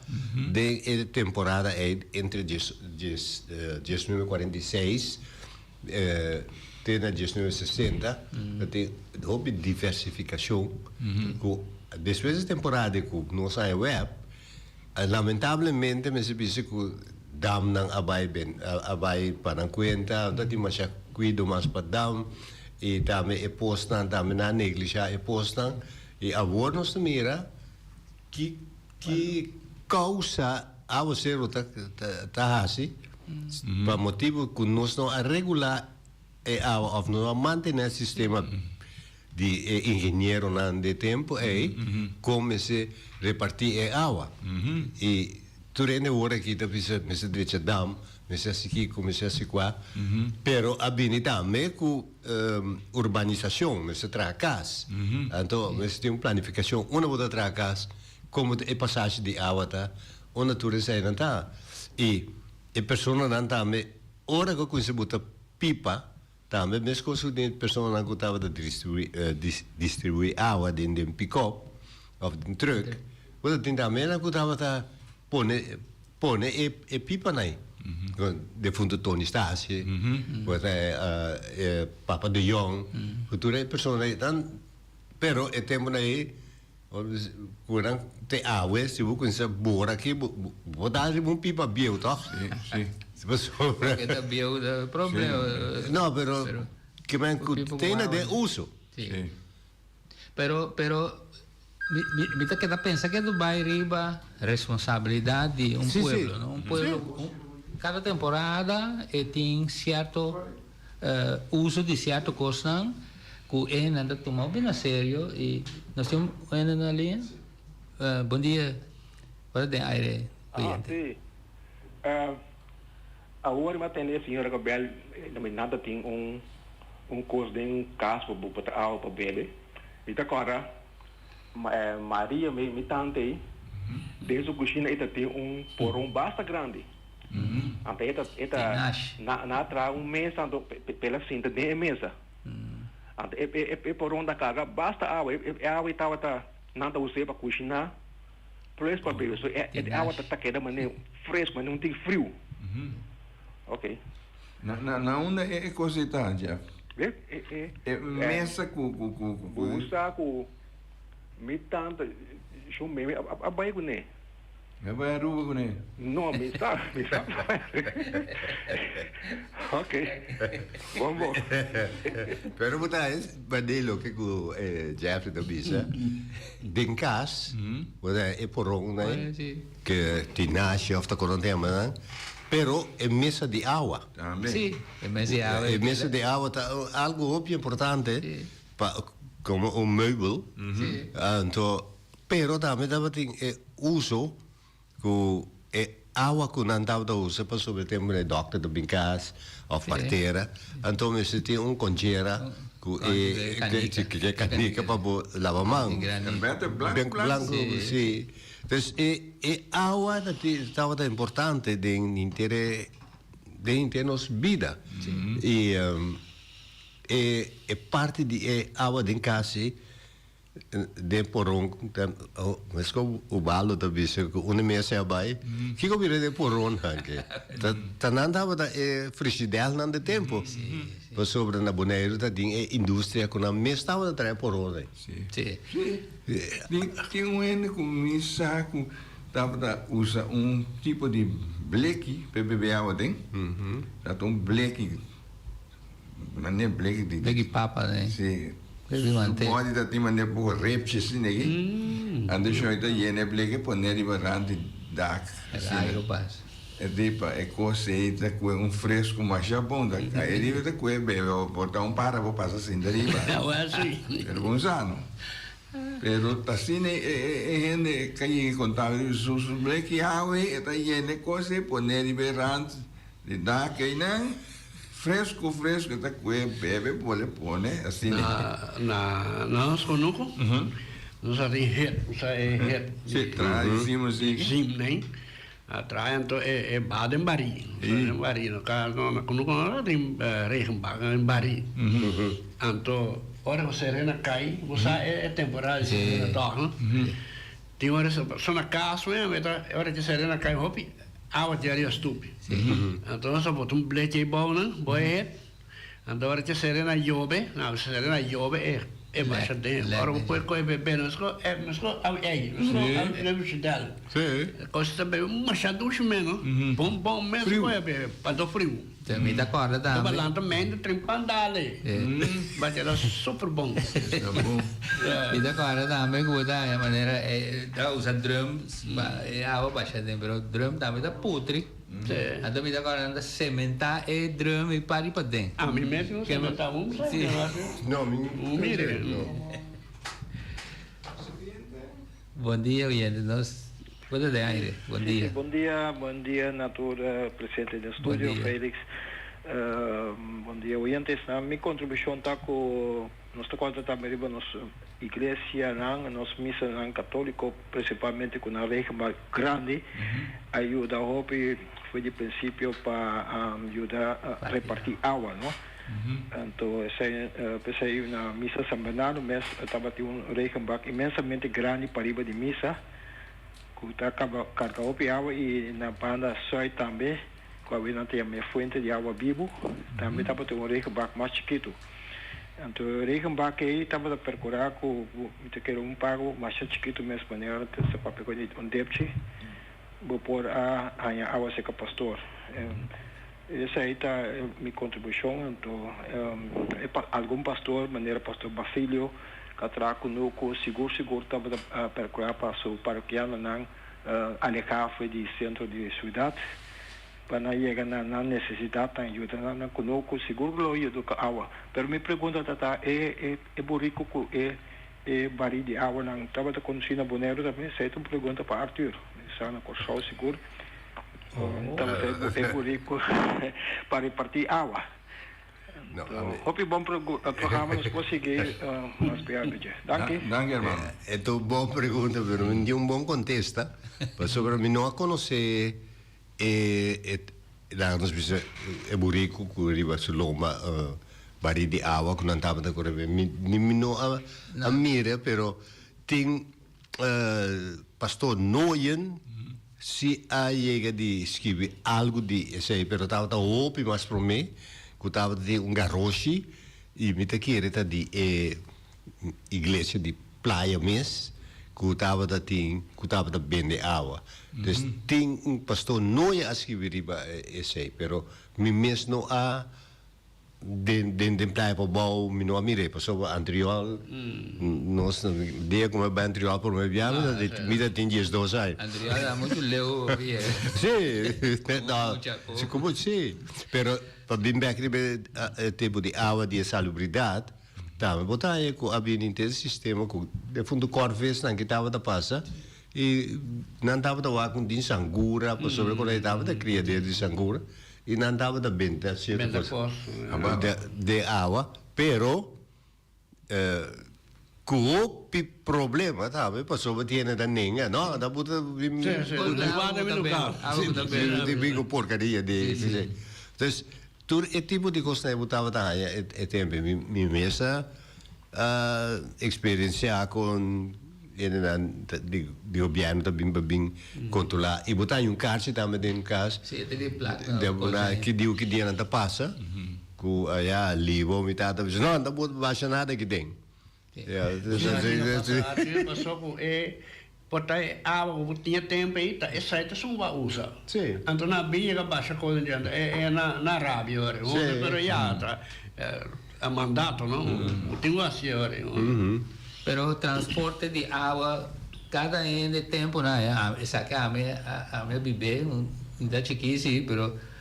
den e temporada ei entre dies dies diesnuebe kuarenta i seis te na diesnuebe sesenta ta tin hopi diversifikashon ku despues di temporada ku nos haña wèp. Lamentablemente mester bisa cu damnan a bay ben a bay pa nan cuenta, no ta tin masha cuido mas pa dam y tambe e posnan tambe nan a neglisha e posnan y awor nos ta mira ki ki causa awacero ta ta haci pa motibo cu nos no a regula e awa of no a mantene e sistema di e ingenieronan di e tempo ei kon mester reparti e awa. I tur hende wor aki ta bisa mester drecha dam, mester hasi kiko, mester hasi kua, pero a bini tambe ku urbanisashon, mester traha kas. Anto mester tin un planifikashon unda bo ta traha kas, komo e pasashi di awa ta, unda tur eseinan ta. I e personanan tambe ora ku kuminsa buta pipa Tambe meskos ku den personanan ku tabata distribuí awa den den pikòp òf den trùk, bo ta tin tambe nan ku tabata pone pone e e pipanan ei. Defuntu Tony Stasie, bo ta Papa de Jong, ku tur e personanan ei tan, pero e tempunan ei ku nan te awe si bo kuminsá bora aki bo bo ta riba un pipa bieu tòg? Si, si. Pasobra. Ke ta bieu ta problema. No, pero ke men ku tene den uso. Si. Pero, pero mi mi mi ta keda pensa ke ta bai riba responsabilidat di un pueblo, no? Un pueblo kada temporada e tin sierto uso di sierto kosnan ku e hendenan ta tuma hopi na serio i nos tin un hende na liña? Bon dia, bo ta den aire oyente. Ah, si. Awor mi a tende e señora ku bel nan ta tin un un kos den kas pa bo ta awa pa bebe. Mi ta kòrda Maria mi tante ei den su kushina e ta tin un poron basta grandi. Anto e ta e ta na na traha un mesa anto p'el a sinta den e mesa. Anto e e e poron ta karga basta awa e e awa ei tabata nan ta us'é pa kushiná plus pa bebe. So e e awa ta ta keda manera fresku manera un tin friu. Oké. Na na na unda e e kos ei ta Jeff? E e e E mesa ku ku ku ku Bo sa ku mi tanta shon meme a a bai kuné. Mi a bai Aruba kuné. No, mi sa, mi sa. Ok. Bon bo. Pero bo ta es band'e loke ku Jeffrey ta bisa. Den kas, bo ta e poron nan ke tinashi of ta kono tema nan, pero e mesa di awa. Tambe. Sí, e mesa di awa. E mesa di awa ta algo hopi importante pa komo un meubel. Anto Pero tambe tabatin e uso ku e awa ku nan tabata usa pasobra e tempu e dòkter ta bin kas òf partera, anto mester tin un konchera ku e kanika pa bo laba man. Blanku, si. Entonces e e awa tabata importante den henter e den henter nos bida. I. E e parti di e awa den kas ei, den poron, mesco Ubaldo ta bisa ku unda mi a sea bai, kiko bira den poron hanke? Ta ta nan tabata e frishidelnan de tempo. Pasobra na Boneiru ta tin e industria ku nan mes tabata trae poron ei. Sí. Sí. Tin tin un hende ku mi sa ku tabata usa un tipo di bleki pa e bebe awa den. Ta un bleki. Mane bleki di. Bleki papa ne. Si. Bleki mante. Su body ta tin mane poko repchi asina aki. Anto shon ta yena e bleki pone riba rand di dak. Rayo pas. E di pa e kos ei ta kue un fresco masha bon ta kai riba ta kue bebe o por ta un para bo pasa sinta riba. Awel si. Pero bon sano. Pero ta asina e hende ka yega konta su bleki awe e ta yena e kos ei pone riba e rand di dak einan. Fresco fresco ta kue bebe bole pone asina. Na na na nos konuko nos a tin het nos a e het. Si traha di sim así. Sim nei a traha anto e e baha den bari den bari no ka no na konuko no a tin regenbak den bari anto ora ku serena kai bo sa e temporada di serena tòg no tin ora so na kas mi ta ora ku serena kai hopi. Awa di aria stupi. Anto nos a bota un blechi ei bou nan, bou e het. Anto ora cu serena yobe, na serena yobe e e basha den. Ora bo por coge bebe nos ko e nos ko awe ei, nos ko awe bebe shidel. E cos ta bebe masha dushi mes no. Bon bon mes bo coge bebe, panto friu. Mi ta corda tambe. Bo lanta mente trimpan dale. Ba keda super bon. Mi ta corda tambe cu bo ta haña manera e ta usa drum pa e awa basha den pero drum tambe ta putri. Anto mi ta corda nan ta cementa e drum y pari paden. Ami mes no cementa un sa. No mi mire. Bon dia oyente nos bo ta den aire bon dia. Si bon dia bon dia na tur presente den studio Felix bon dia oyentesnan mi contribucion ta cu nos ta corda tambe riba nos iglesianan nos misanan catolico principalmente cu nan regenbak grandi a yuda hopi for di principio pa yuda reparti awa no. Anto esei p'esei na misa San Bernardo mes tabatin un regenbak inmensamente grandi pariba di misa ku ta kaba karga hopi awa i na banda sùit tambe ku awe nan ta yama e fuente di awa bibu tambe tabatin un regenbak mas chikitu. Anto e regenbak ei tabata perkurá ku mi ta kere un pago masha chikitu mes manera ta sa papia ku un depchi bo por a haña awa serka pastor. Esei ta mi kontribushon. Anto e algun pastor, manera pastor Basilio, ka traha kunuku, sigur sigur tabata perkurá pa su parokianonan alehá for di sentro di siudat pa nan yega na nan nesesidatnan, yuda nan na kunuku, sigur lo yuda ku awa. Pero mi pregunta ta ta e e buriku ku e e barí di awanan tabata kondusí na Boneiru tambe? Esei ta un pregunta pa Arthur. Mi sa na Kòrsou sigur. Tabata e buriku pa repartí awa. Hopi bon programa nos por sigui mas bia dje. Danki. Danki hermano. E ta un bon pregunta pero mi no tin un bon contesta pasobra mi no a conoce e laga nos bisa e buriku cu riba su lomba bari di awa cu nan tabata corre mi mi no a mira pero tin Pastor Nooyen si a yega di skibi algu di esei, pero tabata hopi mas promé ku tabata tin un garoshi i mi ta kere ta di e iglesia di Playa mes ku tabata tin ku tabata bende awa. Dus tin un Pastor Nooyen a skibi riba esei, pero mi mes no a Den den den playa pabou mi no a mir'é pasobra Antriol nos dia ku mi a bai Antriol promé bia mi ta mi ta tin diesdos aña. Antriol ta muchu leu hopi e. Si no si komo si pero pa bin bek riba e tempu di awa di e salubridat tambe bo ta haña ku a bini henter sistema ku defuntu kòrvesnan ki tabata pasa i nan tabata wak un din sangura pasobra ku nan tabata kria den di sangura. I nan tabata benta cierto cos den awa, pero cu hopi problema tambe pasobra tiene ta nenga, no, ta buta bin cu porcaria di. Dus Tur e tipo di kosnan ei bo tabata haña e tempu ei. Mi mi mes a eksperensiá kon hendenan di di gobièrnu ta bin pa bin kontrolá i bo ta haña un karchi tambe den kas Sí, e ta di plak de bo ki dia ki dia nan ta pasa ku ya libo mi tata a bisa no nan ta basha nada aki den. Ja, Paso ku e por ta e awa ku bo tinha tempu ei ta esei ta esun bo a usa. Anto nan a bin yega basha kos den djente e na na rabia ora ei. Pero ya ta e mandato no bo tin ku hasi ora ei. Pero transporte di awa kada hende tempunan esaki ami ami a bib'é mi ta chikí si pero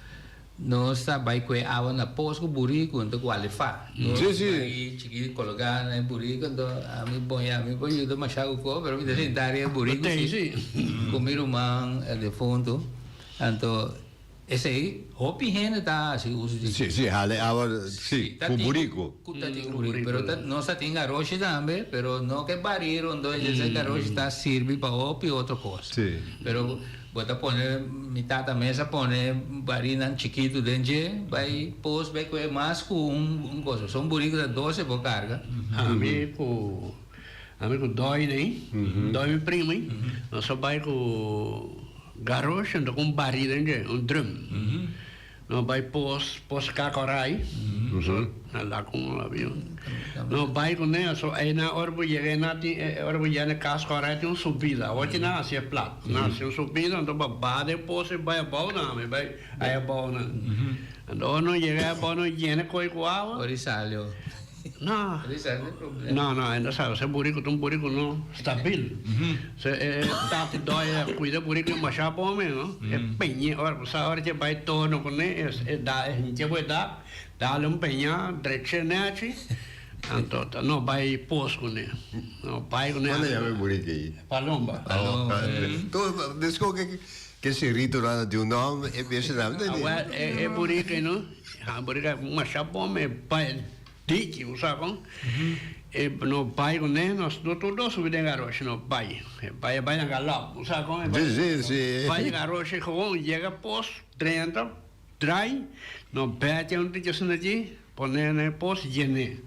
Nos ta bai kue awa na pos ku buriku anto ku alefá. Nos bai chikí kologá na e buriku anto ami bon ya mi por yuda mashá ku ko pero mi ta sinta riba e buriku si ku mi ruman defuntu. Anto esei hopi hende ta hasi uso di. Si si hala e awa si ku buriku. Ku ta tin buriku pero ta nos ta tin garoshi tambe pero no ke barí rondó esei garoshi ta sirbi pa hopi otro kos. Pero. Bo ta pone, mi tata mes a pone barinan chikitu den dje, bai pos bai koe mas ku un un cosa. So un buriku ta doce bo karga. Ami ku ami ku Dòi den, Dòi mi primo ei, nos a bai ku garoshi anto ku un bari den dje, un drum. No bai pos pos kakorai na lak un avion no bai ku ne so einan ora bo yega einan tin ora bo yega na kas korai tin un subida awor ki nan hasi e plat nan hasi un subida anto bo baha den pos i bai abou nan mi bai ai abou nan anto ora no yega ai abou no yena koi ku awa Ora i sali o. No. No, no, e no sabe. Se buriku ta un buriku no stabil. Se e tati dòi a kuida buriku e masha bon men, no? E peñ'é ora ku sa ora ke bai torno kuné e da e hinch'é ku e dak, dale un peñá, drech'é nèchi, anto ta no bai pos kuné. No bai kuné. Kon a yama e buriku ei? Palomba. Palomba. Despues ke ke serito nan a di un nòmber e bestia nan. Awèl e buriku ei no, e buriku ei masha bon men, e bai. Diki, bo sa kon? E no bai ku ne, nos no tur dos subi den garoshi, no bai. E bai, e bai na galop, bo sa kon? E bai, Sí, sí, sí. Bai den garoshi gewoon, yega pos, drenta, drai, no bètia un tiki asina dji, pone na e pos, yen'é.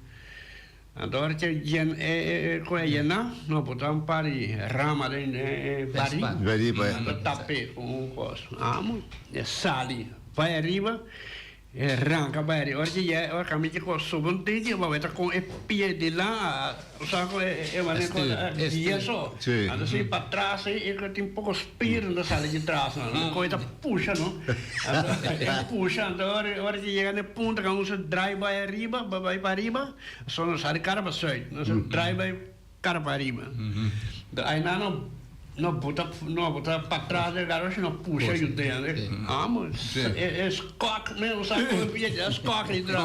Anto ora ke yen e e ku a yená, no bota un par di rama den e barí, Barí pa. anto tap'é ku un kos. Amo, e sali, bai ariba. E ranka bai ariba. Ora ki ye, ora kami ki ko subi un tiki, bo ta kon e pie di la, bo sa ku e manera ku ta guia so. Anto si patras ei e tin poko spier ta sali di tras no. E koi ta pusha no. Anto e pusha, anto ora ora ki yega na e punto ku nos a drai bai ariba, bai pa ariba, so nos sali kara pa sùit. Nos a drai bai Cara pa riba. Do ai nan no no buta no buta patras den garoshi no pusha yu den. Amo e skok me usa ku e pia e skok di dra.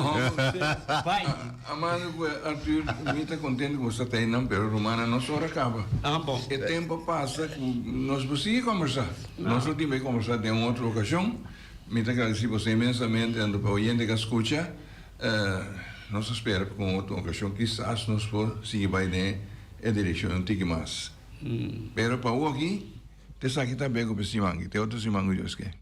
Bai. Amado ku Arthur mi ta kontento ku bo sta ta einan pero rumannan nos ora kaba. Ah bon. E tempo a pasa ku nos por sigui kombersá. Nos lo tin bai kombersá den un otro okashon. Mi ta gradisí boso inmensamente anto pa oyente ku a skucha. Nos ta spera pa ku un otro okashon kisas nos por sigui bai den e direkshon un tiki mas. Pero pa awoki, t'esaki ta be ku siman aki. Te otro siman ku Dios ke.